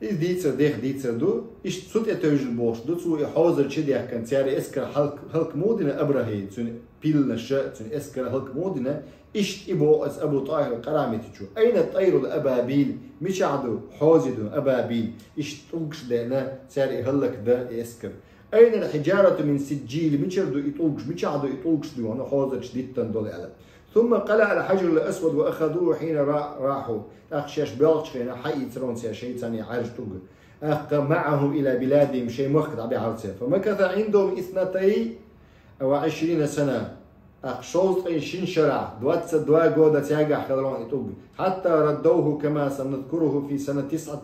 Иза дийцар, дех дийцар ду, иштта цу тӀе тевжина бохуш ду, цо и хьозарчий дехкина, церан эскар хӀаллак-, хӀаллак муха дина АбрахӀе, цуьнан пилнаша, цуьнан эскар хӀаллак муха дина, иштта и боху оцу Абу ТӀахир Къарамитичо: أين الطير الأبابيل؟ Мичахь ду хьозий ду, абабил? Иштта тӀулгаш деана, церан и хӀаллакдан и эскар. أين الحجارة من سجيل؟ Мичара ду и тӀулгаш, мичахь ду и тӀулгаш дуй хьуна хьозарчий диттина долу аьлла. ثم قلع الحجر الأسود وأخذوه حين را-، راحوا. ТӀаккха шаьш боьлхучу хенахь хьаийцира цо шайца и Ӏаьржа тӀулг. ТӀаккха معهم إلى بلادهم, шайн махка дӀабаьхьира цо. فمكث عندهم اثنتي وعشرين سنة. ТӀаккха шовзткъе шина шарахь, двадцать два года цаьргахь хилла и тӀулг. حتى ردوه كما سنذكره في سنة تسعة،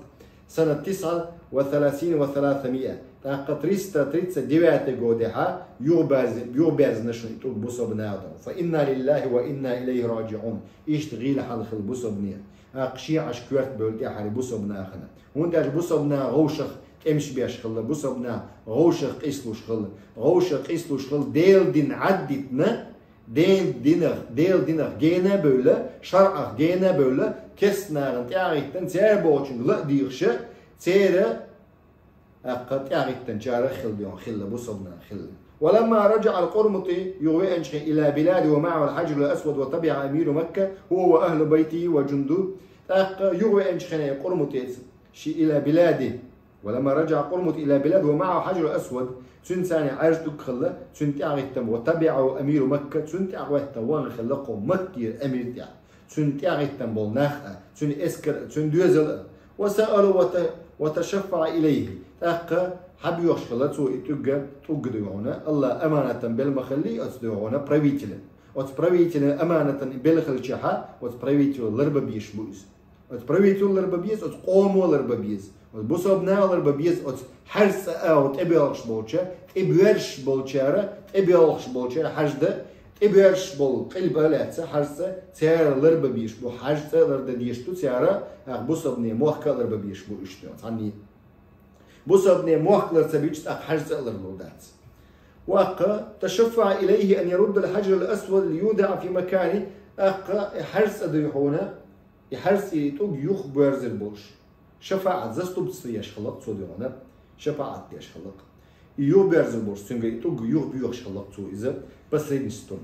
سنة تسعة وثلاثين وثلاثمائة. ТӀаккха триста тридцать девятый годехьа юхаберз-, юхаберзина шуна и тӀулг бусалба наха. فإنا لله وإنا إليه راجعون. Иштта гӀийла хьал хилла бусалбанийн. ТӀаккха шен Ӏаш коьрта бевлла тӀаьхьара бусалба нахана. ХӀунда аьлча бусалба наха гӀовшах тӀемаш беш хилла, бусалба наха гӀовшах къийсалуш хилла. ГӀовшах къийсалуш хилла, Делан дин Ӏаддитина, Делан динах, Делан динах гена а бевлла, шарӀах гена а бевлла, керста нахана тӀаьхьахӀиттина, цара бохучуьнга ла а дехаш, церан, тӀаккха, тӀаьхьахӀиттинчарах хилла, хилла, бусалба нах хилла. ولما رجع القرمطي, юха веанчу хенахь, إلى بلاده ومعه الحجر الأسود وتبعه أمير مكة هو وأهل بيته وجنده. ТӀаккха юха веанчу хенахь Къурмутис, ши إلى بلاده. ولما رجع قرمط إلى بلاد ومعه حجر أسود, цуьнца Ӏаьржа тӀулг хилла, цуьнан тӀаьхьахӀиттина, وتبعه أمير مكة, цуьнан тӀаьхьахӀиттина вахана хилла кху Маккера амир тӀехь. Цуьнан тӀаьхьахӀиттина болу нах а, цуьнан эскар а, цуьнан доьзал а. وسأله وت-، وتشفع إليه. ТӀаккха хьабоьхуш хилла цо и тӀулг, тӀулг дуй хьуна, Аллах аманатан белла ма хиллий оцу дуй хьуна правителан. Оцу правителан аманатан белла хилчахьа, оцу правитело ларба безаш бу иза. Оцу правитело ларба беза, оцу къомо ларба беза, оцу бусалба нахо ларба беза, оцу хьаьрца агӀор тӀебоьлхуш болча, тӀебоьрзуш болчара, тӀебоьлхуш болчара хьаьрца, тӀебоьрзуш болу къилба а лаьцна хьаьрца, цара ларба безаш бу, хьаьрца а лардан дезаш ду цара, тӀаккха бусалбанийн мохк а ларба безаш бу уьш, цхьанний. Бусалбанийн мохк лар ца бича, тӀаккха хьаьрца а ларлур дац. وقال: تشفع إليه أن يرد الحجر الأسود ليوضع في مكانه. ТӀаккха и хьаьрца дуй хьуна, и хьаьрца и тӀулг юхабоьрзур болуш, шафаӀат, заступница еш хилла цо дуй хьуна, шафаӀат деш хилла. И юхабоьрзур болуш, цуьнга и тӀулг юхабоьхуш хилла цо иза, посредничеством.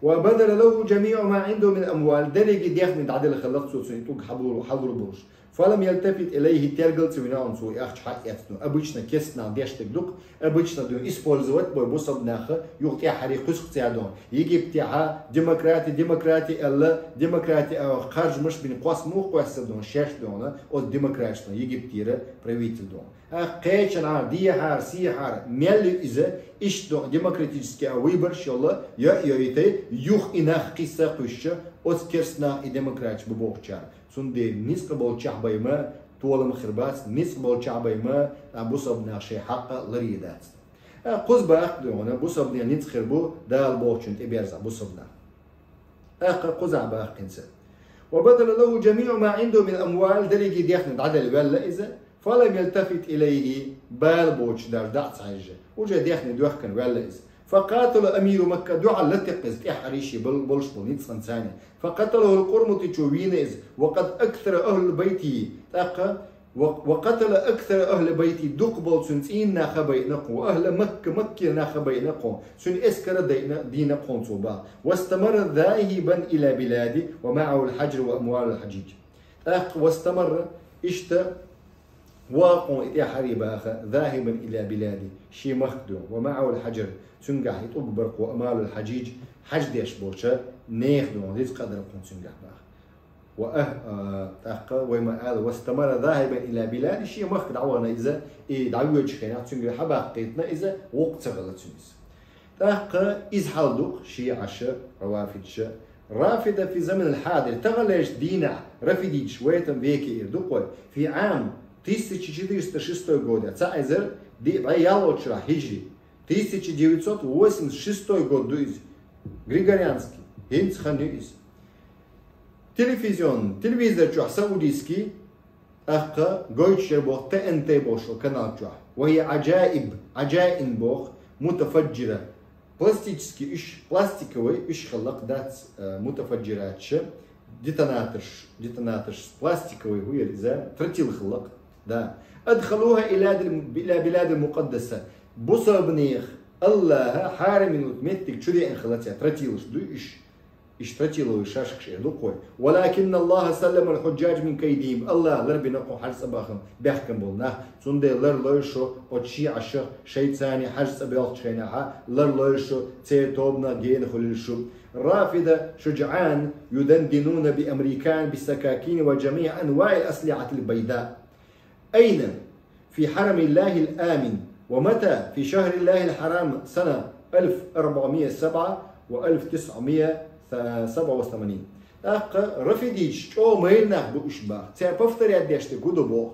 وبذل له جميع ما عنده من أموال, дерриге дехне дӀаделла хиллакх цо, цунна тӀулг хьалур-, хьалур болуш. فلم يلتفت إليه, тергал ца вина цо, и ахча хьаэцна. Обычно керста нах деш дерг ду-кх, обычно ду использовать бой бусалба наха, юха тӀаьххьара кхуьскхацар ду. Египтехьа демократи, демократи аьлла, демократи а харжамаш бина кхоссам муха кхоьссар ду, шаьш ду, оцу демократашна, Египтера правитель ду. А кхечанхьа, дехьара, сехьара, мел ю иза, иштта ду демократический а выбораш йолла, йо а йойтий, юха и нах кхийса а кхуьссуш, оцу керста нах и демократаш бу бохучара. Цундела ницкъ болчохь бен ма толам хир бац, ницкъ болчохь бен ма, а, бусалба наха шайн хьакъ ларъян дац. А, кхуза баккха ду хьуна, бусалбанийн ницкъ хир бу Дала бохучунна тӀеберзахь бусалба нах. ТӀаккха кхузахь баккха хӀинца. وبذل له جميع ما عنده من أموال, дерриге дехне дӀаделла ваьлла иза, فلم يلتفت إليه, бала боцуш дарж дӀа а ца хьаьжжа, уже дехне доьхкина ваьлла иза. فقاتل أمير مكة, дуьхьал латаьккха иза тӀаьххьара шен бол-, болуш болу ницкъанца. فقتله القرمطي, цо вийна иза, وقد أكثر أهل بيته, тӀаккха, و-, وقتل أكثر أهل بيته, дукха болу цуьнан цӀийнан нах а байина кхуьнан, وأهل مكة, Маккера нах а байина кхуьнан, цуьнан эскар а дайна, дийна кхуьнан цо баха. واستمر ذاهبا إلى بلاده ومعه الحجر وأموال الحجيج. ТӀаккха واستمر, иштта, ваха кхуьнан и тӀаьххьара баха, ذاهبا إلى بلاده, шен махка ду, ومعه الحجر, цуьнгахь и тӀулг бара кхуьнан, وأموال الحجيج, хьаж деш болчу нехан ду, рицкъа а дара кхуьнан цуьнгахь баха. Ва а, а, тӀаккха вай ма аьлла, واستمر ذاهبا إلى بلاده, шен махка дӀавахана иза, и дӀавоьдучу хенахь цуьнгара хьабаккхийтина иза, воккха ца хилла цуьнан иза. ТӀаккха иза хьал ду-кх шиӀаша, равафидаша. Рафида في الزمن الحاضر, таханлерчу дийнахь рафидиташ, в этом веке эр ду-кх вай, في عام тысяча четыреста шестой год, цхьа эзар диъ бӀе ялхалгӀачу шарахь хиджри, тысяча девятьсот восемьдесят шестой год ду иза, григорианский, хӀинца хан ю иза. Телевизион, телевизор чохь саудийский, тӀаккха гойтуш яра боху Т Н Т бохуш канал чохь. وهي عجائب, عجائب боху, متفجرة. Пластический уьш, пластиковый уьш хиллакх дац, э, متفجرات, детонаторш, детонаторш, пластиковый хӀу яра иза, тротил хиллакх, да. أدخلوها إلى بلاد الم-, إلى بلاد المقدسة. Бусалбанех Аллаха хьарам йолу меттиг чу деана хилла цара, тротилаш ду уьш. Иштта тротиловый шашкаш эр ду-кх вай. ولكن الله سلم الحجاج من كيدهم. Аллаха ларбина кху хьаж цӀа бахам бехкам болу нах. Цундела ларлойла шу оцу шиӀаша, шайца хьаж цӀа бохучу хенахьа, ларлойла шу, церан тобанах гена хуьлийла шу. Рафида шуджаӀан يدندنون بأمريكان بالسكاكين وجميع أنواع الأسلحة البيضاء. أين؟ في حرم الله الآمن. ومتى؟ في شهر الله الحرام سنة ألف وأربعمية وسبعة وألف وتسعمية وسبعة وثمانين. ТӀаккха рафидиташ чӀогӀа майра нах бу уьш баха. Цара повторять деш дерг хӀун ду боху?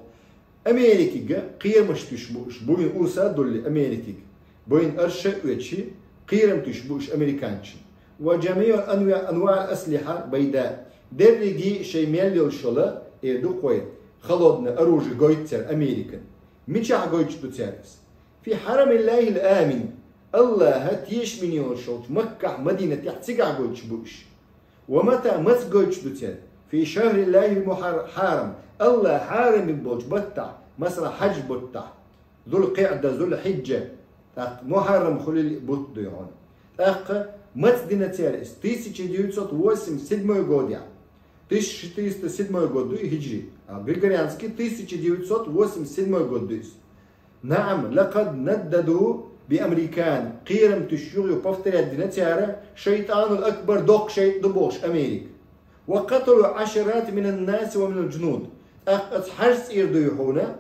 Америкига кхерамаш туьйсуш бу уьш. Буйна урса а дуллий Америкига. Буйна арша а оьцуш, кхерам туьйсуш бу уьш американцашна. وجميع أنواع، أنواع الأسلحة البيضاء. Дерриге шайн мел йолуш йолу, эр ду-кх вай, холодное оружие гойту цара Американа. Мичахь гойтуш ду цара иза? في حرم الله الآمن. Аллаха тешаме йолуш йолчу Маккахь, Мадинатехь, цигахь гойтуш бу уьш. ومتى, маца гойтуш ду цара? في شهر الله المحر-، الحرام. Аллаха хьарам бина болчу баттахь, масала, хьаж баттахь. ذو القعدة, ذو الحجة. ТӀаккха Мухьаррам хуьлийла бутт ду хьуна. ТӀаккха маца дина цара иза? Тысяча девятьсот восемьдесят седьмой годехь. Тысяча четыреста седьмой год ду и хиджри, а григорианский тысяча девятьсот восемьдесят седьмой год ду иза. نعم، لقد نددوا بأمريكان. Кхерам туьйсуш юха-юха повторять дина цара, الشيطان الأكبر, доккха шайтӀа ду бохуш, Америка. وقتلوا عشرات من الناس ومن الجنود. ТӀаккха оцу хьаж цӀера дуй хьуна,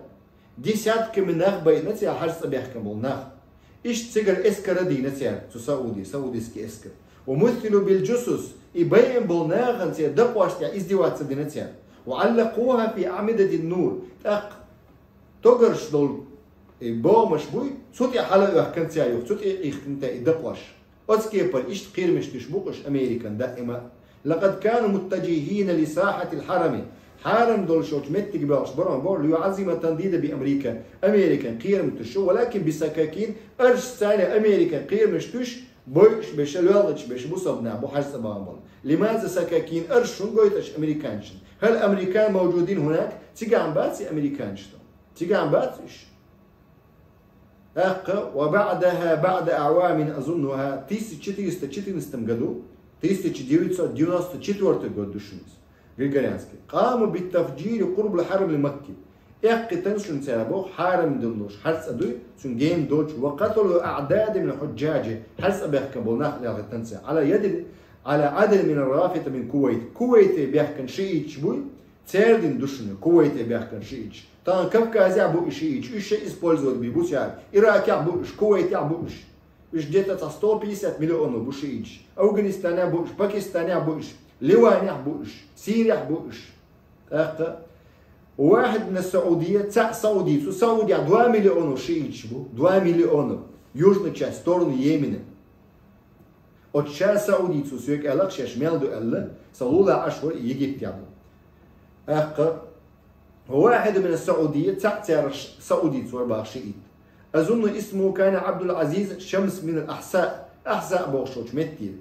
десятками нах байина цара, хьаж цӀа бехкам болу нах. Иштта цигара эскар а дийна цара, цу Сауди, саудийский эскар. ومثلوا بالجثث, и байина болу нахана церан дакъошна тӀехь издеваться дина цара. وعلقوها في أعمدة النور. ТӀаккха тогарш долу и богӀамаш буй, цу тӀе хьала а оьхкина цара юха, цу тӀе а ихкина цара и дакъош. Оцу кепара иштта кхерамаш туьйсуш бу уьш Американа даима. لقد كانوا متجهين لساحة الحرم. Хьарам долуш йолчу меттиге боьлхуш барон боху, ليعظم التنديد بأمريكا. Американа кхерам туьйсуш, ولكن بسكاكين, аршца цара Американа кхерамаш туьйсуш, бойуш беша, лоьлгӀачу беша бусалба нах бу хьаж цӀа бахам болу. لماذا سكاكين, арш хӀунда гойту аша американцашна? هل أمريكان موجودين هناك? Цигахь бац и американцаш? Цигахь бац уьш? ТӀаккха, وبعدها بعد أعوام أظنها, тысяча четыреста четырнадцатом году, Тысяча девятьсот девяносто четвёртый год ду шуна из, григорианский. قاموا بالتفجير قرب الحرم المكي. Эккхийтина шуна цара боху хьарам долуш хьарцӀа дуй, цуьнан гена долчу, وقتلوا أعدادا من الحجاج, хьарцӀа баьхкина болу нах лелхийтина цара. على يد، على عدد من الرافضة من الكويت. Кувейте баьхкина шииташ буй, цара дина ду шуна, Кувейте баьхкина шииташ. Тахана Кавказехь бу и шииташ, уьш ша использовать бийр бу цара. Иракехь бу уьш, Кувейтехь бу уьш. Уьш где-то цхьа сто пятьдесят миллионов бу шииташ. Афганистанехь бу уьш, Пакистанехь бу уьш, Ливанехь бу уьш, Сирехь бу уьш. ТӀаккха واحد من السعودية, цхьаъ саудицо, Саудехь два миллионов шииташ бу, два миллионов. Южный часть, сторону Йемена. Оцу ша саудицо соьга аьлла, шаьш мел ду аьлла, сан лулахь Ӏаш вара Египтехь ду. ТӀаккха واحد من السعودية, цхьаъ царах саудица вара боху шиит. أظن اسمه كان عبد العزيز شمس من الأحساء, Ахьса бохуш волчу метте.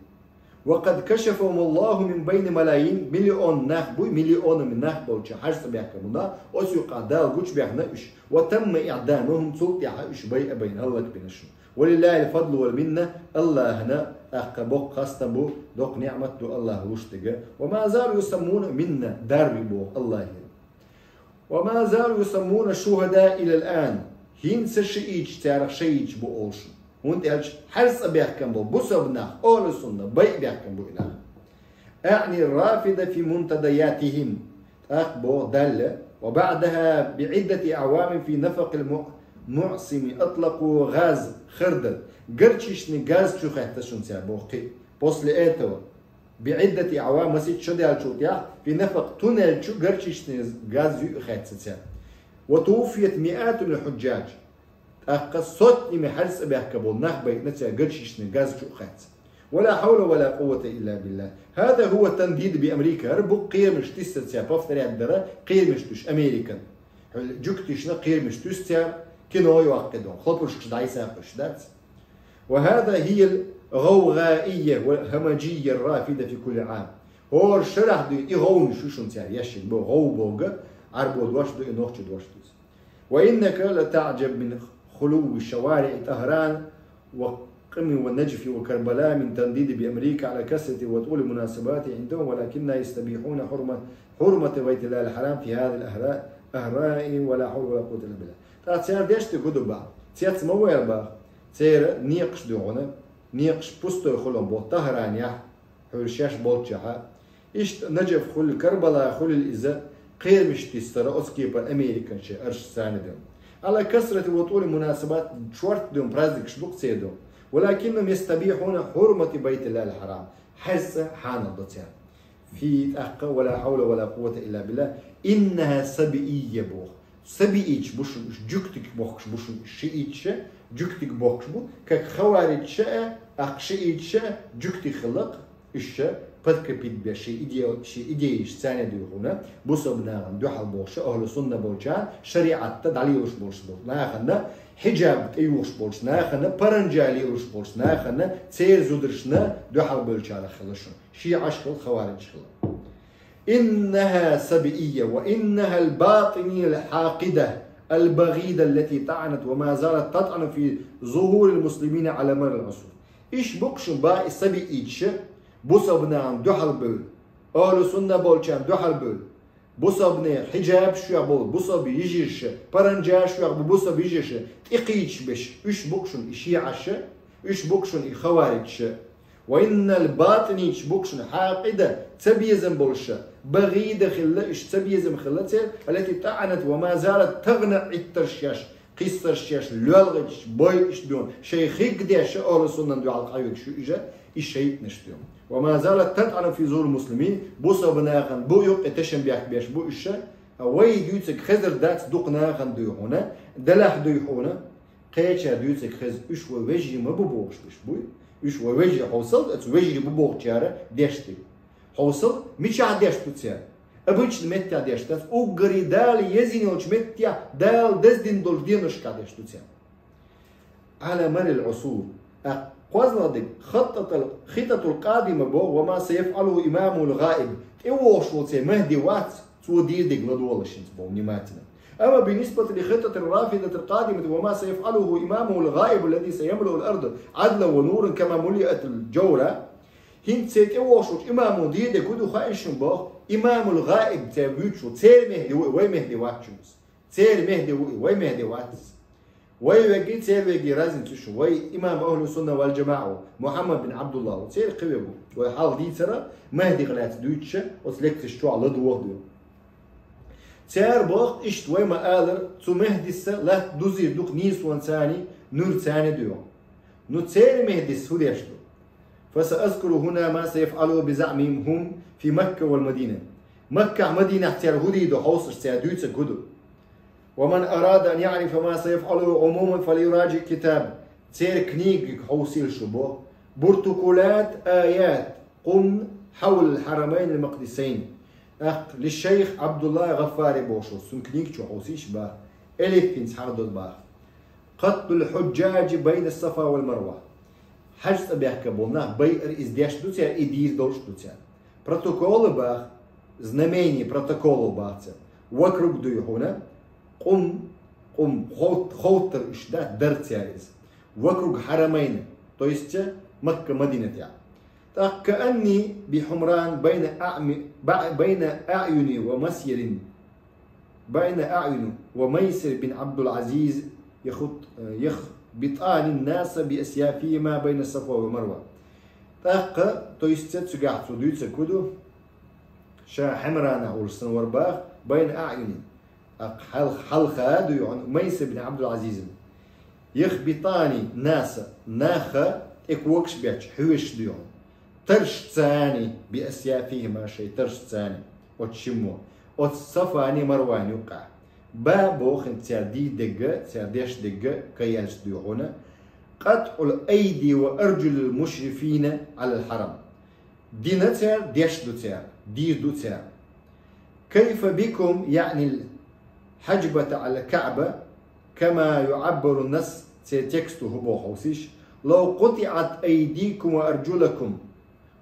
وقد كشفهم الله من بين ملايين, миллион нах буй, миллионами нах болчу хьарцӀа баьхкина бу нах, оцу юкъахь Дала гучубаьхна уьш. وتم إعدامهم, цул тӀаьхьа уьш байа а байна, хӀаллакбина шуна. ولله الفضل والمنة, Аллахьана тӀаккха боккха хастам бу, доккха ниӀмат ду Аллахь луш дерг. وما زالوا يسمون, минна дарби боху Аллахьера. وما زالوا يسمون الشهداء إلى الآن. ХӀинца шииташ царах шахӀидаш бу олуш. ХӀунда аьлча хьарцӀа баьхкина болу бусалба нах, ахьлу сунна, байа баьхкина бу и нах. أعني الرافضة في منتدياتهم. ТӀаккха боху Далла: وبعدها بعدة أعوام في نفق المعصم أطلقوا غاز خردل. Горчичный газ чу хетта шуна цара боху кхин. После этого, بعدة أعوام, масийтта шо даьллачул тӀаьхьа, في نفق туннель чу горчичный газ юьхьа хетта цара. وتوفيت مئات من الحجاج. ТӀаккха сотнями хьарцӀа баьхкина болу нах байина цара горчичный газ чу а хетта. ولا حول ولا قوة إلا بالله. هذا هو التنديد بأمريكا. ХӀара бу кхерамаш тиссар цара, повторять дара кхерамаш туьйсуш Американ. Хьуьлла жуьгташна кхерамаш туьсу цара, кино йоккху доху, хлопушкаш дӀасакхуьйсуш дац. وهذا هي الغوغائية والهمجية الرافضة في كل عام. ХӀора шарахь дуьйна и гӀовнаш ю шуна цара еш йина боху, гӀов боху, Ӏарбойн дош ду и, нохчийн дош ду иза. وإنك لتعجب من خلو شوارع طهران وقم ونجف وكربلاء من تنديد بأمريكا على كثرة وطول المناسبات عندهم، ولكنهم يستبيحون حرمة، حرمة بيت الله الحرام في هذه الأهراء، أهراء، ولا حول ولا قوة إلا بالله. ТӀаккха цара деш дерг хӀун ду боху? Цец ма ваьлла боху. Церан некъаш ду хьуна, некъаш пустой хуьлу боху Тахранехь, хьуьлла шаьш болччехьа. Иштта Наджаф хуьлу, Карбала хуьлу иза, кхерамаш тиссара оцу кепара Американ шайн арш царна ду. على كثرة وطول المناسبات, шорта ду, праздникаш ду-кх церан ду. ولكنهم يستبيحون حرمة بيت الله الحرام. ХьарцӀа хьанал до цара. في, тӀаккха, ولا حول ولا قوة إلا بالله. إنها سبئية боху. Сабииташ бу шуна уьш, жуьгтиг бохкуш бу шуна уьш шииташ, жуьгтиг бохкуш бу, как хавариджаш а, тӀаккха шииташ а, жуьгтиг хилла-кх уьш, подкрепить беш шайн иде-, шайн идеяш царна дуй хьуна, бусалба нахана дуьхьал бохуш, ахьлу сунна болчарна, шариӀатта дӀалелош болуш болу нахана, хьиджаб тӀеюхуш болчу нахана, паранджа лелош болчу нахана, церан зударшна дуьхьал болчарах хилла шуна. ШиӀаш хилла, хавариджаш хилла. إنها سبئية وإنها الباطنية الحاقدة البغيضة التي طعنت وما زالت تطعن في ظهور المسلمين على مر العصور. Уьш бу-кх шуна баи сабииташ, бусалба нахана дуьхьал бевлла, ахьлу сунна болчарна дуьхьал бевлла, бусалбанийн хьиджабаш йохьуш болу бусалба йижарша, паранджаш йохьуш бу бусалба йижарша тӀекхийдаш берш, уьш бу-кх шуна и шиӀаш, уьш бу-кх шуна и хавариджаш. وإنها الباطنية, уьш бу-кх шуна хьакъида, цабезам болуш, багӀида хилла, уьш цабезам хилла церан, التي طعنت وما زالت تغنى, Ӏиттарш еш, кхиссарш еш, лоьлгӀачаш, бойъуш дуьйна, шайн хиг деш, ахьлу суннана дуьхьал къахьоьгуш ю уьш, и шайтӀанаш дуьйна. وما زالت تطعن في ظهور المسلمين, бусалба нахана бу юккъе тешам бехк беш бу уьш, вай дуьйцург хезар дац дукха нахана дуй хьуна, делахь дуй хьуна, кхечара дуьйцург хеза, уьш вай вежарий ма бу бохуш берш буй. Уьш вай вежарий хьовсал, оцу вежарий бу бохучара деш дерг. Хьовсал, мичахь деш ду цара? Обычно меттехь деш дац, уггаре Дала езйина йолчу меттехь, Дала даздина долчу деношкахь деш ду цара. على مر العصور. ТӀаккха кхозлагӀа дерг, خطة ال-، خطة القادمة боху, وما سيفعله إمامه الغائب. ТӀевогӀуш волу церан Махьди вац, цо дийр дерг ладогӀалаш хӀинца боху внимательно. أما بالنسبة لخطة الرافضة القادمة وما سيفعله إمامه الغائب الذي سيملأ الأرض عدلا ونورا كما ملئت الجورة. ХӀинца цу тӀе вогӀуш волчу имамо дийр дерг хӀун ду хаьий шуна боху, имамул гӀаиб цара вуьйцуш ву, церан Мехди ву и, вай Мехди вац шуна иза. Церан Мехди ву и, вай Мехди вац иза. Вай веги, церан веги разница ю шуна. Вай имам ахьлу сунна вал джамаӀа ву, Мухьаммад бин Абдулла ву, церан кхин вег ву. Вай хьалха дийцара Мехдих лаьцна дуьйцуш, оцу лекцеш чохь ладугӀу ду. Цара боху, иштта вай ма-аллара, цу Мехдиса латта дузийр ду-кх нийсонцаний, нуьрцаний дуьйхьа. Ну церан Мехдис хӀун деш ду? فسأذكر هنا ما سيفعله بزعمهم هم في مكة والمدينة. Маккахь, Мадинахь цара хӀун дийр ду хьовсуш, цара дуьйцург хӀун ду? ومن أراد أن يعرف ما سيفعله عموما فليراجع كتاب. Церан книгиг хьовсийла шу боху. بروتوكولات آيات قم حول الحرمين المقدسين. ТӀаккха лишайх Абдулла ГӀаффари бохуш волу, цуьнан книг чу хьовсийша баха. Элиф хӀинца хьахдо баха. قتل الحجاج بين الصفا والمروة. Хьаьж цӀа баьхкина болу нах байъар иза деш ду цара, и дийр долуш ду цара. Протоколы баха, знамение протоколов баха цара. Вокруг дуй хьуна, къум, къум, ховт-, ховттар уьш да, дар цара иза. Вокруг хьарамайна, то есть Макка Мадинатехь. ТӀаккха كأني بحمران بين أعم-، بع-، بين أعين ومسير بين أعين وميسر بن عبد العزيز يخط-، يخبطان الناس بأسيافهما بين الصفا والمروة. ТӀаккха, то есть цигахь цо дуьйцург хӀун ду? Ша Хьимранахь волуш санна вара баха, بين أعين. ТӀаккха хьал-, хьалха дуй хьуна Майсар бин Абдул-Азизан. يخبطان الناس, наха тӀе когаш бетташ, хьоьшуш дуй хьуна. Таршцани بأسيافهما, шайн таршцани, оцу шиммо, оцу Сафани Марвани юккъехь. Ба боху хӀинца цара дийр дерг, цара деш дерг кхин яьлча дуй хьуна: قطع الأيدي وأرجل المشرفين على الحرم. Дина цара, деш ду цара, дийр ду цара. كيف بكم, يعني الحجبة على الكعبة, كما يعبر النص, церан тексту хӀун боху хьовсийша: لو قطعت أيديكم وأرجلكم.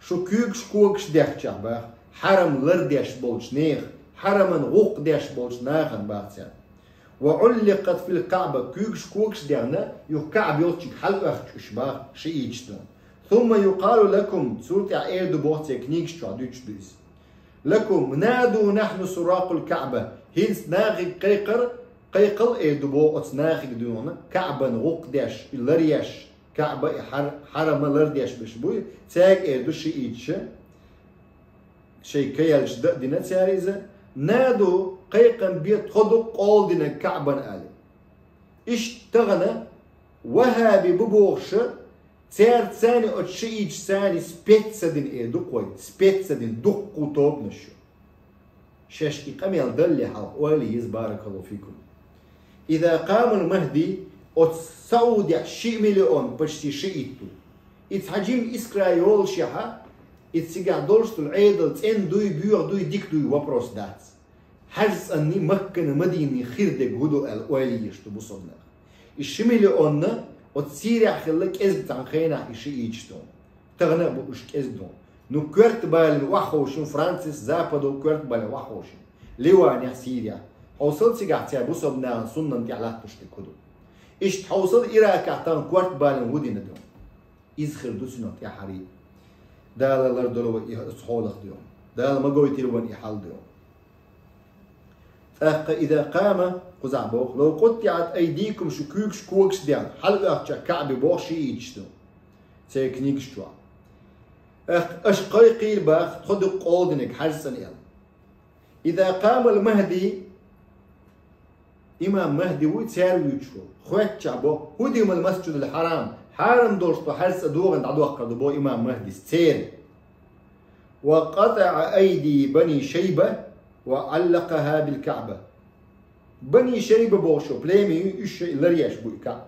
Шу куьйгаш-когаш дехча баха, хьарам лардеш болчу нехан, хьараман гӀуллакх деш болчу нахана баха цара. وعلقت في الكعبة, куьйгаш-когаш дехна, юха КаӀба йолчуьнга хьалаоьхуш уьш баха шииташ дуй хьуна. ثم يقال لكم, цул тӀаьхьа эр ду боху церан книгаш чохь дуьйцуш ду иза. لكم نادوا نحن سراق الكعبة. ХӀинца нахе кхайкхар, кхайкхал эр ду боху оцу нахе дуй хьуна, КаӀбан гӀуллакх деш, и ларъеш, КаӀба и хьар-, хьарам лардеш берш буй, цаьрга эр ду шииташа, шайн кхин яьлча дан а дина цара иза: نادوا, кхайкхам бе, тхо ду къола динарг КаӀбана аьлла. Иштта тахана ваххаби бу бохуша, цаьрца царна оцу шииташца царна спецца дина эр ду-кх вай, спецца дина дуккха тобанаш ю. Шаьш и къамел далле хьалха ойла е еза, بارك الله فيكم. إذا قام المهدي, оцу Саудехь ши миллион почти шиит ду. И цхьа жима искра йолушехьа, и цигахь долуш долу Ӏедал цӀена дуй, боьха дуй, дика дуй, вопрос дац. Хьаьж цӀанний Маккана Мадинний хир дерг хӀун ду аьлла ойла еш ду бусалба нах. И ши миллионна оцу Сирехь хилла кӀезиг цхьана хенахь и шииташ ду хьуна. Тахана а бу уьш кӀезиг ду хьуна. Ну, коьрта балина охьаховшийна Францис, Западо коьрта балина охьаховшийна. Ливанехь, Сирехь. Хьовсал цигахь цара бусалба нахана суннана тӀехь латтош дерг хӀун ду. Иштта хьовсал Иракехь тахана коьрта балина хӀун дина ду хьуна. Иза хир ду цунах тӀаьххьарий. Дала лардойла вай и оцу хьолах дуй хьуна. Дала ма гойтийла вайна и хьал дуй хьуна. ТӀаккха إذا قام, кхузахь боху: لو قطعت أيديكم, шу куьйгаш-когаш дехна, хьалаоьхучех КаӀбе боху шииташ ду церан книгаш чохь. ТӀаккха аша кхайкхийла баха, тхо ду-кх къола динарг, хьаьж цӀана аьлла. إذا قام المهدي, имам Махди вуй церан вуьйцуш волу, хоьттучехь боху: هدم المسجد الحرام, хьарам долуш тхо хьаьж цӀа догӀан дӀадоккхур ду боху имам Махдис церан. وقطع أيدي بني شيبة وعلقها بالكعبة. Бани Шайба бохуш йолу племя ю, уьш шайн ларъеш бу и КаӀба.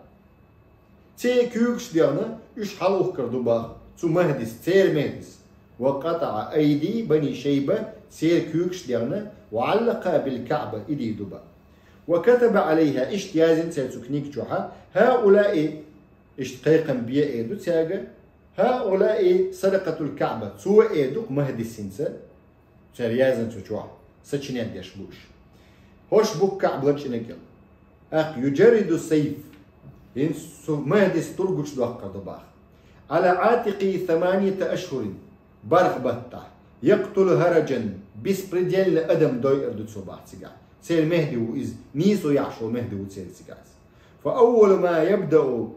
Церан куьйгаш дехна, уьш хьалаухкур ду боху цу Махдис, церан Махдис. وقطع أيدي بني شيبة, церан куьйгаш дехна, وعلقها بالكعبة, и дийр ду боху. وكتب عليها, иштта яздина цара цу книга чохь: هؤلاء, иштта кхайкхам бе эр ду цаьрга, هؤلاء سرقة الكعبة, цо эр ду-кх Махдис хӀинца, цара яздина цу чохь, сочинять деш бу уьш. ХӀорш бу-кх КаӀба лачкъинарг аьлла. ТӀаккха يجرد السيف, хӀинца цу Махдис стург гучудоккхур ду боху. على عاتقه ثمانية أشهر, бархӀ баттахь, يقتل هرجا, беспредельно адам дойур ду цо бах цигахь. Церан мехӀди ву иза, нийсо яхьаш волу мехӀди ву церан цигахь иза. فأول ما يبدأ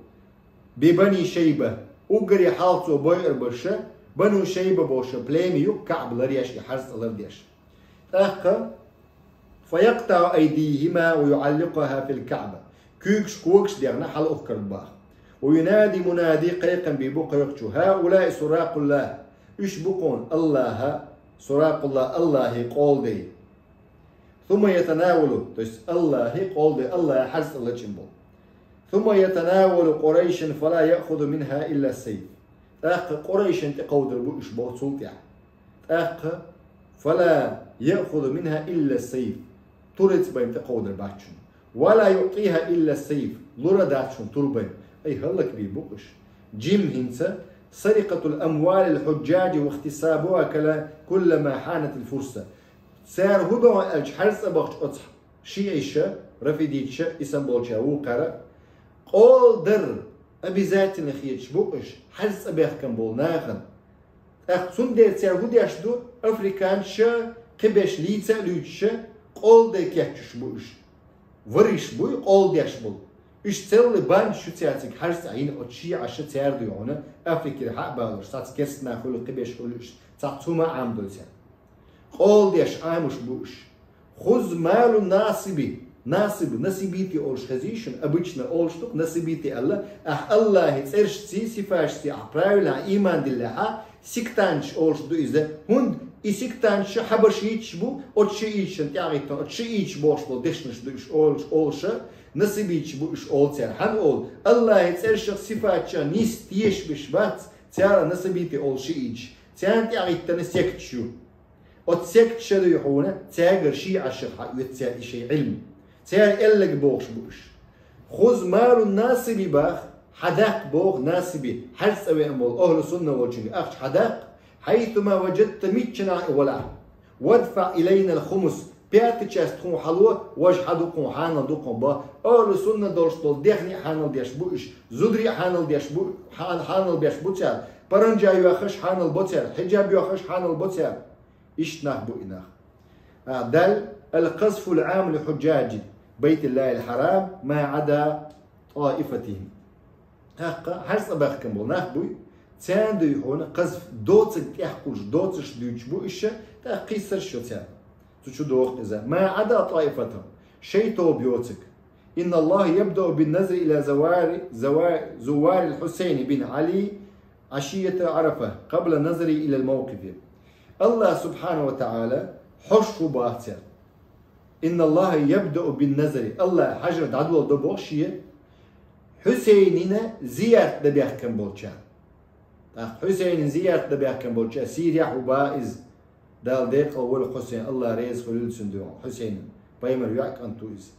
ببني شيبة, уггаре хьалха цо бойур баша, Бану Шайба бохуш племя ю, КаӀба ларъеш, и хьарз цӀа лардеш. ТӀаккха فيقطع أيديهما ويعلقها في الكعبة. Куьйгаш, когаш дехна хьалаухкар бах. وينادي منادي, кхайкхам бийр бу кхойкхучо: هؤلاء سراق الله. Уьш бу кхуьнан Аллаха, سراق الله, Аллахе къола дай. ثم يتناول, то есть Аллахе къола дай, Аллаха хьарз цӀа лачкъийна болу. ثم يتناول قريشا فلا يأخذ منها إلا السيف. ТӀаккха Къурайшан тӀекховдар бу уьш боху цул тӀаьхьа. ТӀаккха فلا يأخذ منها إلا السيف. Тур цӀа бен тӀекховдар бац шуна. ولا يعطيها إلا السيف. Лур а дац шуна тур бен. Ай, хӀаллакбийр бу уьш. Жим хӀинца سرقة أموال الحجاج واغتصابها كل- كلما حانت الفرصة. Цара хӀун до аьлча, хьарз цӀа бахча оцу шиӀиша, рафидиташа, и санна болчара вукхара, къола дар обязательно хеташ бу уьш, хьарз цӀа бехкам болу нахана. ТӀаккха цундела цара хӀун деш ду, африканца, кхиберш лийца а луьйчуша, къола дай кечъеш бу уьш. Вариш буй, къола деш болу. Уьш церли банда шу цаьрцига хьарз цӀа йина оцу шиӀаша цара дуй хьуна, Африкера хьа а балош, цхьацца керста нах хуьлу, кхиберш хуьлу уьш, цхьацца хӀума Ӏамадо цара. Къола деш Ӏамош бу уьш. خذ مال الناصب. Насиб, насибити олуш хезий шуна, обычно олуш ду-кх насибити аьлла, ахь Аллахьи цӀершций, сифаташций ахь правильно ахь ийман диллехьа, сектанташ олуш ду иза. ХӀунда и сектанташ хьабарш йиташ бу, оцу шиӀиташна тӀаьхьахӀиттина, оцу шиӀиташ бохуш болу дешнаш ду уьш олуш, олуша, насибиташ бу уьш олу цара. Хьан олу, Аллахьи цӀершах, сифаташах нийса тешаш беш бац цара насибити олу шиӀиташ. Царна тӀаьхьахӀиттина секташ ю. Оцу секташа дуй хьуна, цаьргара шиӀашах хьаоьцу цара и шайн Ӏилма. Цара эллаг бохуш бу уьш. خذ مال الناصب бах, хьадаккха боху насиби, хьарз цӀа веана болу ахӀлу сунна волчуьнга ахча хьадаккха, حيثما وجدت миччанахь и валахь. وادفع إلينا الخمس, пятая часть тхуна хьало, важа хьан ду кхуна, хьанал ду кхуна бах. АхӀлу сунна долуш долу дехне а хьанал деш бу уьш, зударий а хьанал деш бу, хьан-, хьанал беш бу цара, паранджа йоьхнарш хьанал бо цара, хьиджаб йоьхнарш хьанал бо цара. Иштта нах бу и нах. А, даль, القذف العام لحجاج بيت الله الحرام ما عدا طائفتهم. ТӀаккха хьарз цӀа баьхкина болу нах буй, царна дуй хьуна къазф, доцург тӀехь кхуллуш, доцурш дуьйцуш бу уьш, тӀаккха кхийсарш йо царна. Цу чу доху иза. ما عدا طائفتهم, шайн тоба йоцург. إن الله يبدأ بالنظر إلى زوار، زوار، زوار الحسين بن علي عشية عرفة قبل النظر إلى الموقف. Аллах субхьана ва таӀала хьожуш ву бах цара. إن الله يبدأ بالنظر. Аллах хьажар дӀадоло до боху шен Хьусейнина зиярт дан баьхкина болчарна. ТӀаккха Хьусейнина зиярт дан баьхкина болчарна, Сирехь ву бах иза. Дала декъал волу Хьусейн, Аллах реза хуьлийла цунна дуьхьа, Хьусейнина, пайхамар йоӀ кӀант ву иза.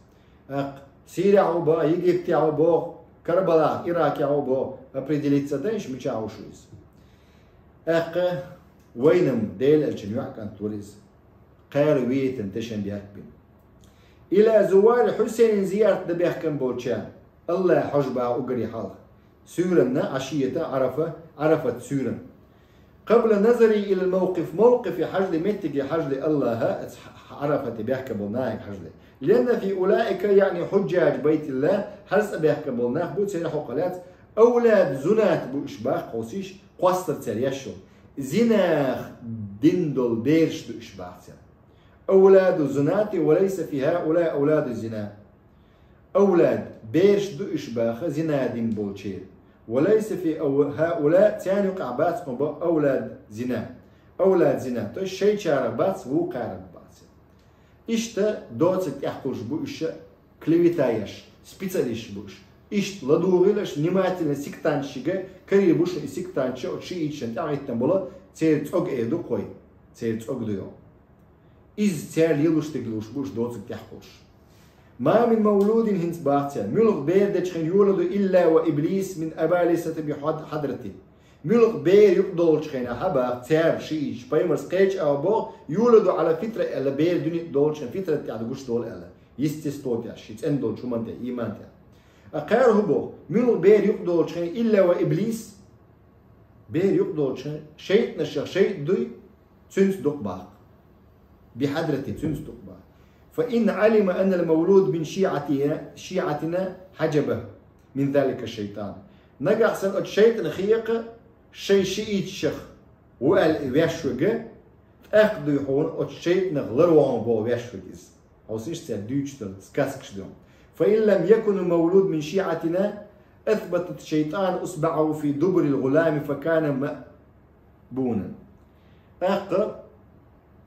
ТӀаккха Сирехь ву бах, Египтехь ву бох, Карбалахь, Иракехь ву бох, определиться дан иш мичахь ву шу иза. ТӀаккха вайнам Делан элчан йоӀ кӀант вара иза. Кхара витан тешан бехк бина. إلى زوار الحسين зиярт дан баьхкина болчарна, Аллах хьожуш бах уггаре хьалха. Суьйранна, Ӏашиятан, Ӏарафа, Ӏарафат суьйранна. قبل النظر إلى الموقف, мавкъифе хьажале, меттиге хьажале Аллаха, аца Ӏарафате баьхкина болу нахе хьажале. لأن في أولئك, يعني حجاج بيت الله, хьарз цӀа баьхкина болу нах бу, церан хьокъехь лаьцна, أولاد زناة бу уьш бах кхосийш, кхоссар цара еш йолу. Зинах дина долу бераш ду уьш бах цара. أولاد زناة وليس في هؤلاء أولاد زنا. Авлад, бераш ду уьш баха зина дина болчеран. وليس في أو-، هؤلاء, царна юкъахь бац кхуьнан бо авлад зина. Авлад зина, то есть шайчарах бац, вукхарах бац. Иштта доцург тӀехь кхуллуш бу уьш, клевета еш, специалисташ бу уьш. Иштта ладугӀийла аш внимательно сектанташка, карийра бу шуна и сектанташ, оцу шииташна тӀаьхьахӀиттина болу, церан цӀог эр ду кхой, церан цӀог ду йо. Иза цара лелош дерг луш бу уьш доцург тӀехь кхуллуш. ما من مولود, хӀинца бах цара, муьлха бер дечу хенахь, يولد إلا وإبليس من أبالسة بحض-، حضرته. Муьлха бер юкъадолучу хенахь, хьан бах цара, шииташ, пайхамарс кхечу а боху, يولد على الفطرة аьлла, бер дуьне долчу хенахь фитрат тӀехь гуш долу аьлла, естество тӀехь, ши цӀена долчу хӀуман тӀехь, ийман тӀехь. А кхара хӀун боху, муьлха бер юкъадолучу хенахь, إلا وإبليس, Бер юкъ долча шайтӀанашах шайтӀа дуй, цуьнца дукъ баккха. بحضرته, цуьнца дукъ баккха. فإن علم أن المولود من شيعتنا، شيعتنا حجبه من ذلك الشيطان. Нагахь санна оцу шайтӀана хета, шайн шиӀиташах ву аьлла и ваьш верг, тӀаккха дуй хьуна оцу шайтӀанах ларван боху ваьш верг иза. Хьовсийша, цаьрга дуьйцуш долу сказкаш ду. فإن لم يكن المولود من شيعتنا أثبت الشيطان إصبعه في دبر الغلام فكان مأبونا. ТӀаккха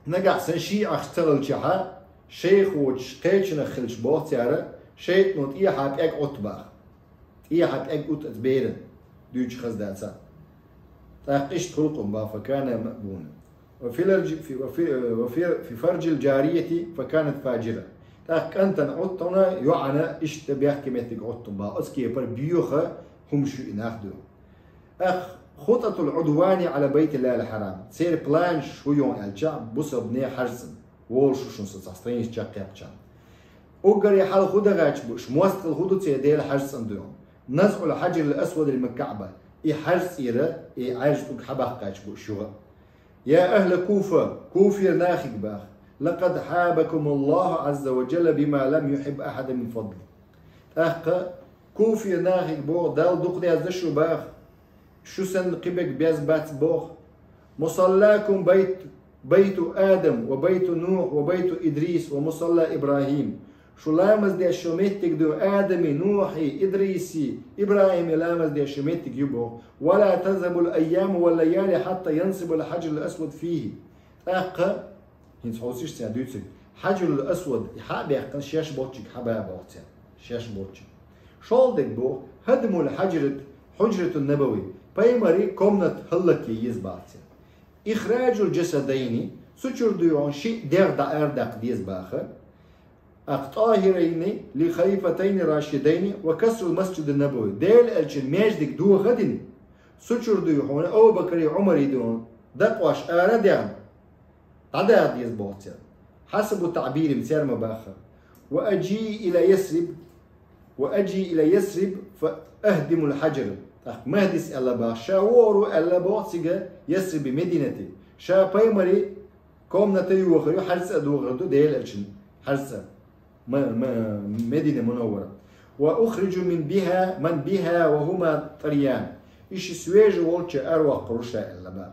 нагахь санна шиӀаш ца хилчахьа, шайх воцуш кхечанах хилча боху цара, шайтӀано тӀехьа пӀелг Ӏутта баха. ТӀехьа пӀелг Ӏутта беран, дуьйцуш хаза дацахь. ТӀаккха иштта хуьлу-кх боху, فكان مأبونا. وفي الج-، في، وفي، وفي، في فرج الجارية فكانت فاجرة. ТӀаккха кӀантана Ӏутта, йоӀана иштта бехке меттиг Ӏутта боху. Оцу кепара боьха хӀумаш ю и нах ду. ТӀаккха خطط العدوان على بيت الله الحرام. Церан планаш хӀун ю аьлча, бусалба нехан хьаьрцӀан. Волуш ву шуна со цхьа страница чекхъяьккхича. Уггаре хьалха хӀун дан гӀерташ бу уьш, мостагӀалла хӀун ду церан Делан хьаьрцӀан дуьйхьа? نزع الحجر الأسود من الكعبة. И хьаьрцӀера, и Ӏаьржа тӀулг хьабаккха гӀерташ бу уьш юха. يا أهل الكوفة, Куфера нахе боху, لقد حابكم الله عز وجل بما لم يحب أحدا من فضله. ТӀаккха Куфера нахе боху, Далла дукха дезна шу боху, шу санна кхин берг беза бац боху. مصلاكم بيت، بيت آدم وبيت نوح وبيت إدريس ومصلى إبراهيم. Шу ламаз деш йолу меттиг ду Адами, Нухьи, Идриси, ИбрахӀими ламаз деш йолу меттиг ю боху. ولا تذهب الأيام والليالي حتى ينصب الحجر الأسود فيه. ТӀаккха, хӀинца хьовсийша цара дуьйцург, Хьаджарул Асвад, и хьа а баьккхина, шаьш болччиг хьаба боху цара. Шаьш болччиг. ШолгӀа дерг боху, هدم الحجر، حجرة النبوي, пайхамаран комната хӀаллакъян еза боху цара. إخراج الجسدين, цу чуьра дуй хьуна шиъ дегӀ дӀаарадаккха деза боху. أخ طاهرين لخليفتين راشدين وكسر المسجد النبوي. Делан элчанан маьждиг дохадина, цу чуьра дуй хьуна Абу-Бакри, Ӏумари дуй хьуна дакъош арадехна, дӀадаха деза боху цара. حسب تعبيرهم, цара ма-баххара. وأجيء إلى يثرب، وأجيء إلى يثرب فأهدم الحجر. ТӀаккха Махдис аьлла боху, ша вогӀур ву аьлла боху цига Ясрибе, Мединате. Ша пайхамаран комната йохур ю, хьаьрцӀа а дохур ду, Делан элчанан хьаьрцӀа. М-, м-, Медина Мунаввара. وأخرج من بها، من بها وهما طريان. Иштта свежий волчча араваккхур ву ша аьлла боху.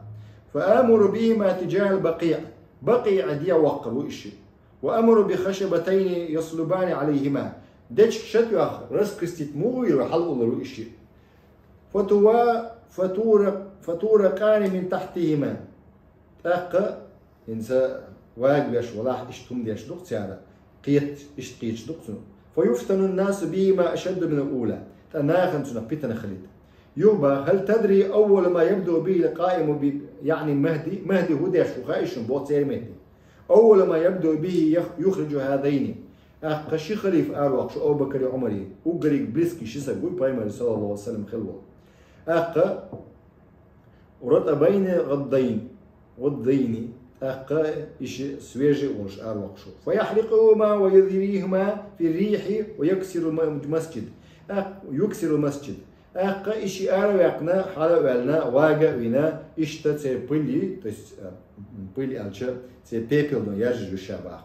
فآمر بهما تجاه البقيع. БакъиӀе дӀаваккхур ву иштта. وأمر بخشبتين يصلبان عليهما. Дечиг ша тоьхна, раскрестить муха вийр ву, хьалаулур ву иштта. فتوا-، فتورق-، فتورقان من تحتهما. ТӀаккха, хӀинца вагавеш валахь, иштта хӀума деш ду-кх цара, кхета, иштта кхеташ ду-кх цунах. فيفتن الناس بهما أشد من الأولى. ТӀаккха нахана цунах питана хилийта. Юха боху, هل تدري أول ما يبدأ به القائم ب-، يعني المهدي؟ Махди хӀун деш ву хаьий шуна, боху церан Махди. أول ما يبدأ به يخ-، يخرج هذين. ТӀаккха ши халифа араваккхуш ву, Абу-Бакри, Ӏумари, уггаре близкий ши саг ву пайхамаран, саллаллаху Ӏалайхи ва саллам, хилла волу. ТӀаккха رطبين غضين، غضين. ТӀаккха и ши свежий волуш араваккхуш ву. فيحرقهما ويذريهما في الريح ويكسر الم-، المسجد. ТӀаккха يكسر المسجد. ТӀаккха и ши араваьккхина, хьала а ваьллина, вага а вина, иштта церан пыль, то есть, э, пыль аьлча, церан пепел дан яржаш ю ша боху.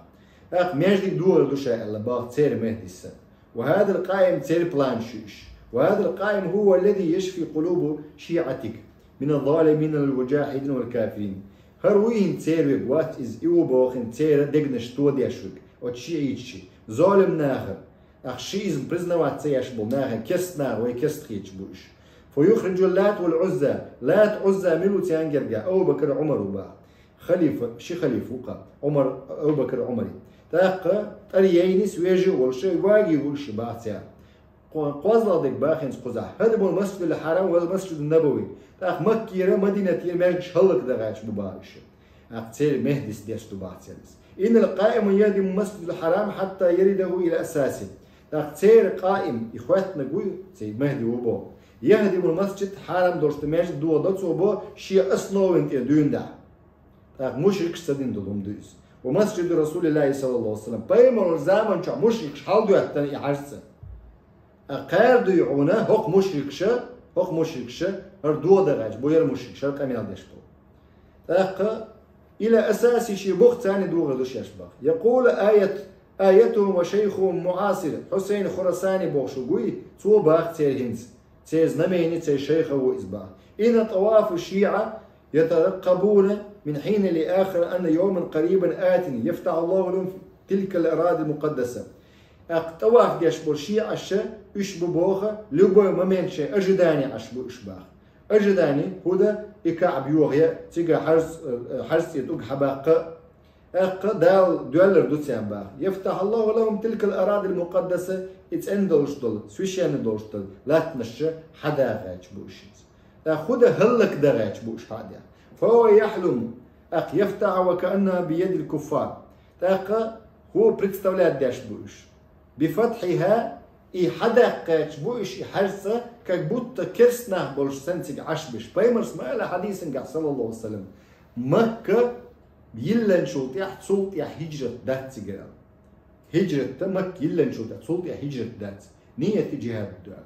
ТӀаккха маьждиг дохур ду ша аьлла боху церан Махдис. وهذا القائم, церан планаш ю уьш. وهذا القائم هو الذي يشفي قلوب شيعتك من الظالمين والمجاحدين والكافرين. ХӀара ву хӀинца церан верг, вац иза, и ву боху хӀинца церан дегнаш тодеш верг, оцу шиӀитийн, золим нахана. Ах, шиизм признавать ца еш болу нахана кест наха, вай кест хеташ бу уьш. فيخرج اللات والعزى. Лат, Ӏузза мила ву царна гергахь? Абу-Бакр, Ӏумар ву боху. Халифа, ши халифа ву-кх, Ӏумар, Абу-Бакр, Ӏумари. ТӀаккха طريين, свежий волуш, вагий ву уьш боху цара. Кхо-, кхозлагӀа дерг боху хӀинца кхузахь. هدم المسجد الحرام والمسجد النبوي. ТӀаккха Маккера, Мадинатера маьждигаш хӀаллакдан гӀерташ бу боху уьш. ТӀаккха церан Махдис деш ду боху церан. إن القائم يهدم المسجد الحرام حتى يرده إلى أساسه. ТӀаккха церан къаим, и хӀоьттинарг ву, церан Махди ву боху. يهدم المسجد الحرام, долуш ду маьждиг дохадо цо боху, шен основан тӀера дуьйна дахь. ТӀаккха мушрикаш ца дина долу хӀума ду иза. ومسجد رسول الله صلى الله عليه وسلم. Пайхамаран заман чохь мушрикаш хьаладоьттина и хьаьрцӀа. Ткъа кхара дуй хьуна хӀокху мушрикаша ХӀокху мушрикаша хӀара догӀа дан гӀерташ бу, яра мушрикаша хӀара къамел деш бу. ТӀаккха إلى أساس شيعة, бух царна догӀар ду шаьш боху. يقول آية آيتهم وشيخهم معاصر, Хьусайн Хурасани бохуш ву гуй, цо боху церан хӀинца. Церан знамени, церан шайх а ву иза боху. إن طواف الشيعة يترقبون من حين لآخر أن يوما قريبا آت يفتح الله لهم تلك الأراضي المقدسة. ТӀаккха тӀаваф деш болу шиӀаша, уьш бу боху, любой момент шайн ожидание Ӏаш бу уьш боху. Ожидание хӀун ду? И КаӀба йохаян, цигахь хьарз, э, хьарз цӀе тӀулг хьабаккха, тӀаккха Дала доьллар ду царна боху. يفتح الله لهم تلك الأراضي المقدسة, и цӀена долуш долу, священный долуш долу латтанаш хьадан гӀерташ бу уьш иза. ТӀаккха хӀун дан, хӀаллакдан гӀерташ бу уьш хьадан. فهو يحلم, тӀаккха يفتح وكأنها بيد الكفار. ТӀаккха хӀун представлять деш бу уьш? بفتحها, и хьадаккха гӀерташ бу уьш и хьарз цӀа, как будто керста нах болуш санна цига Ӏаш беш. Пайхамара ма аьлла хьадисангахь, саллаллаху алейхи ва саллям, Макка йиллинчул тӀаьхьа, цул тӀаьхьа хӀиджрат дац цигара. ХӀиджрат дан Макка йиллинчул тӀаьхьа, цул тӀаьхьа хӀиджрат дац. Ният и джихад ду аьлла.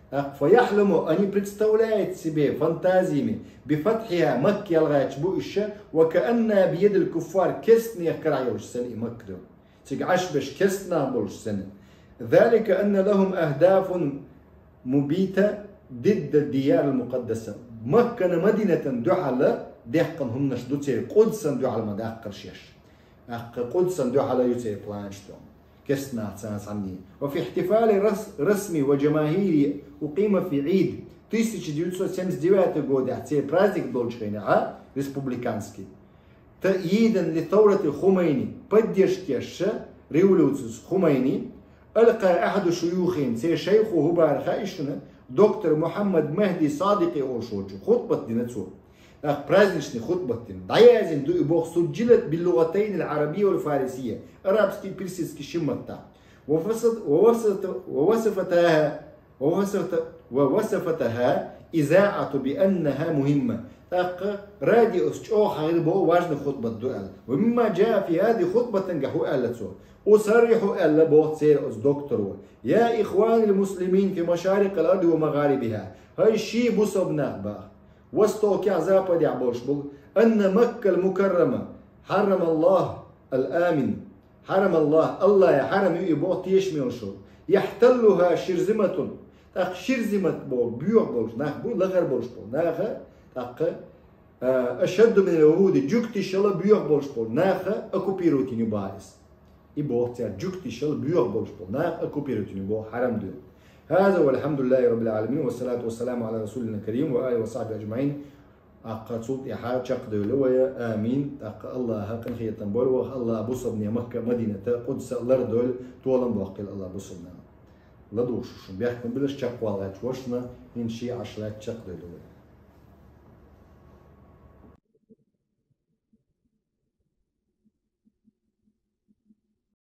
ТӀаккха فيحلم, они представляют себе фантазиями, بفتحها, Макка ял гӀерташ бу уьш, وكأنها بيد الكفار, керста нехан карахь йолуш санна и Макка ду. Цига Ӏаш беш керста нах болуш санна. ذلك أن لهم أهدافا مبيتة ضد الديار المقدسة. Маккана, Мадинатана дуьхьал дехкина хӀуманаш ду церан, Къудсан дуьхьал ма даккхара шаьш. ТӀаккха Къудсан дуьхьал ю церан планаш тӀом. Керста нах царна цхьанне. وفي احتفال رس-, رسمي وجماهيري أقيم في عيد тысяча девятьсот семьдесят девятый годехь церан праздник долчу хенахь, республиканский, تأييدا لثورة الخميني, поддержка еш революцис Хумайни, ألقى أحد شيوخهم, церан шайхо хӀун боху хаьий шуна, доктор Мухьаммад Махди Садикъи олуш волчу, хутбат дина цо. ТӀаккха праздничный хутбат дина. ДӀаяздина ду и боху: سجلت باللغتين العربية والفارسية, арабский, персидский ши маттахь. ووصفت-, ووصفت-, ووصفتها ووصفت-, ووصفتها إذاعة بأنها مهمة. ТӀаккха радиос чӀогӀа хьахийра боху важный хутбат ду аьлла. ومما جاء في هذه الخطبة, цигахь хӀун аьлла цо? أصرح, аьлла боху церан оцу докторо: يا إخواني المسلمين في مشارق الأرض ومغاربها. ХӀай ши бусалба нах, боху, востокехь, западехь болуш болу, أن مكة المكرمة حرم الله الآمن. حرم الله, АллахӀа хьарам ю и боху тешаме йолуш йолу. يحتلها شرذمة. ТӀаккха ширзимат боху боьха болуш нах бу, лахара болуш болу наха, тӀаккха, а, أشد من اليهود, жуьгташал боьха болуш болу наха оккупировать йина ю боху иза. И боху цара, жуьгташал боьха болуш болу наха оккупировать йина ю боху, хьарам ду. هذا والحمد لله رب العالمين والصلاة والسلام على رسولنا الكريم وآله وصحبه أجمعين. ТӀаккха цул тӀаьхьа чекхдевлла вай, амин. ТӀаккха АллахӀа къинхетам бойла вайх, АллахӀа бусалбанийн Макка, Мадината, Къудса лардойла, толам боккхийла АллахӀа бусалбанийн. ЛадугӀуш шу шун бехк ма билаш, чекхвала гӀерташ ву шуна, хӀинца шиъ Ӏаш лаьтта чекхдевлла вай.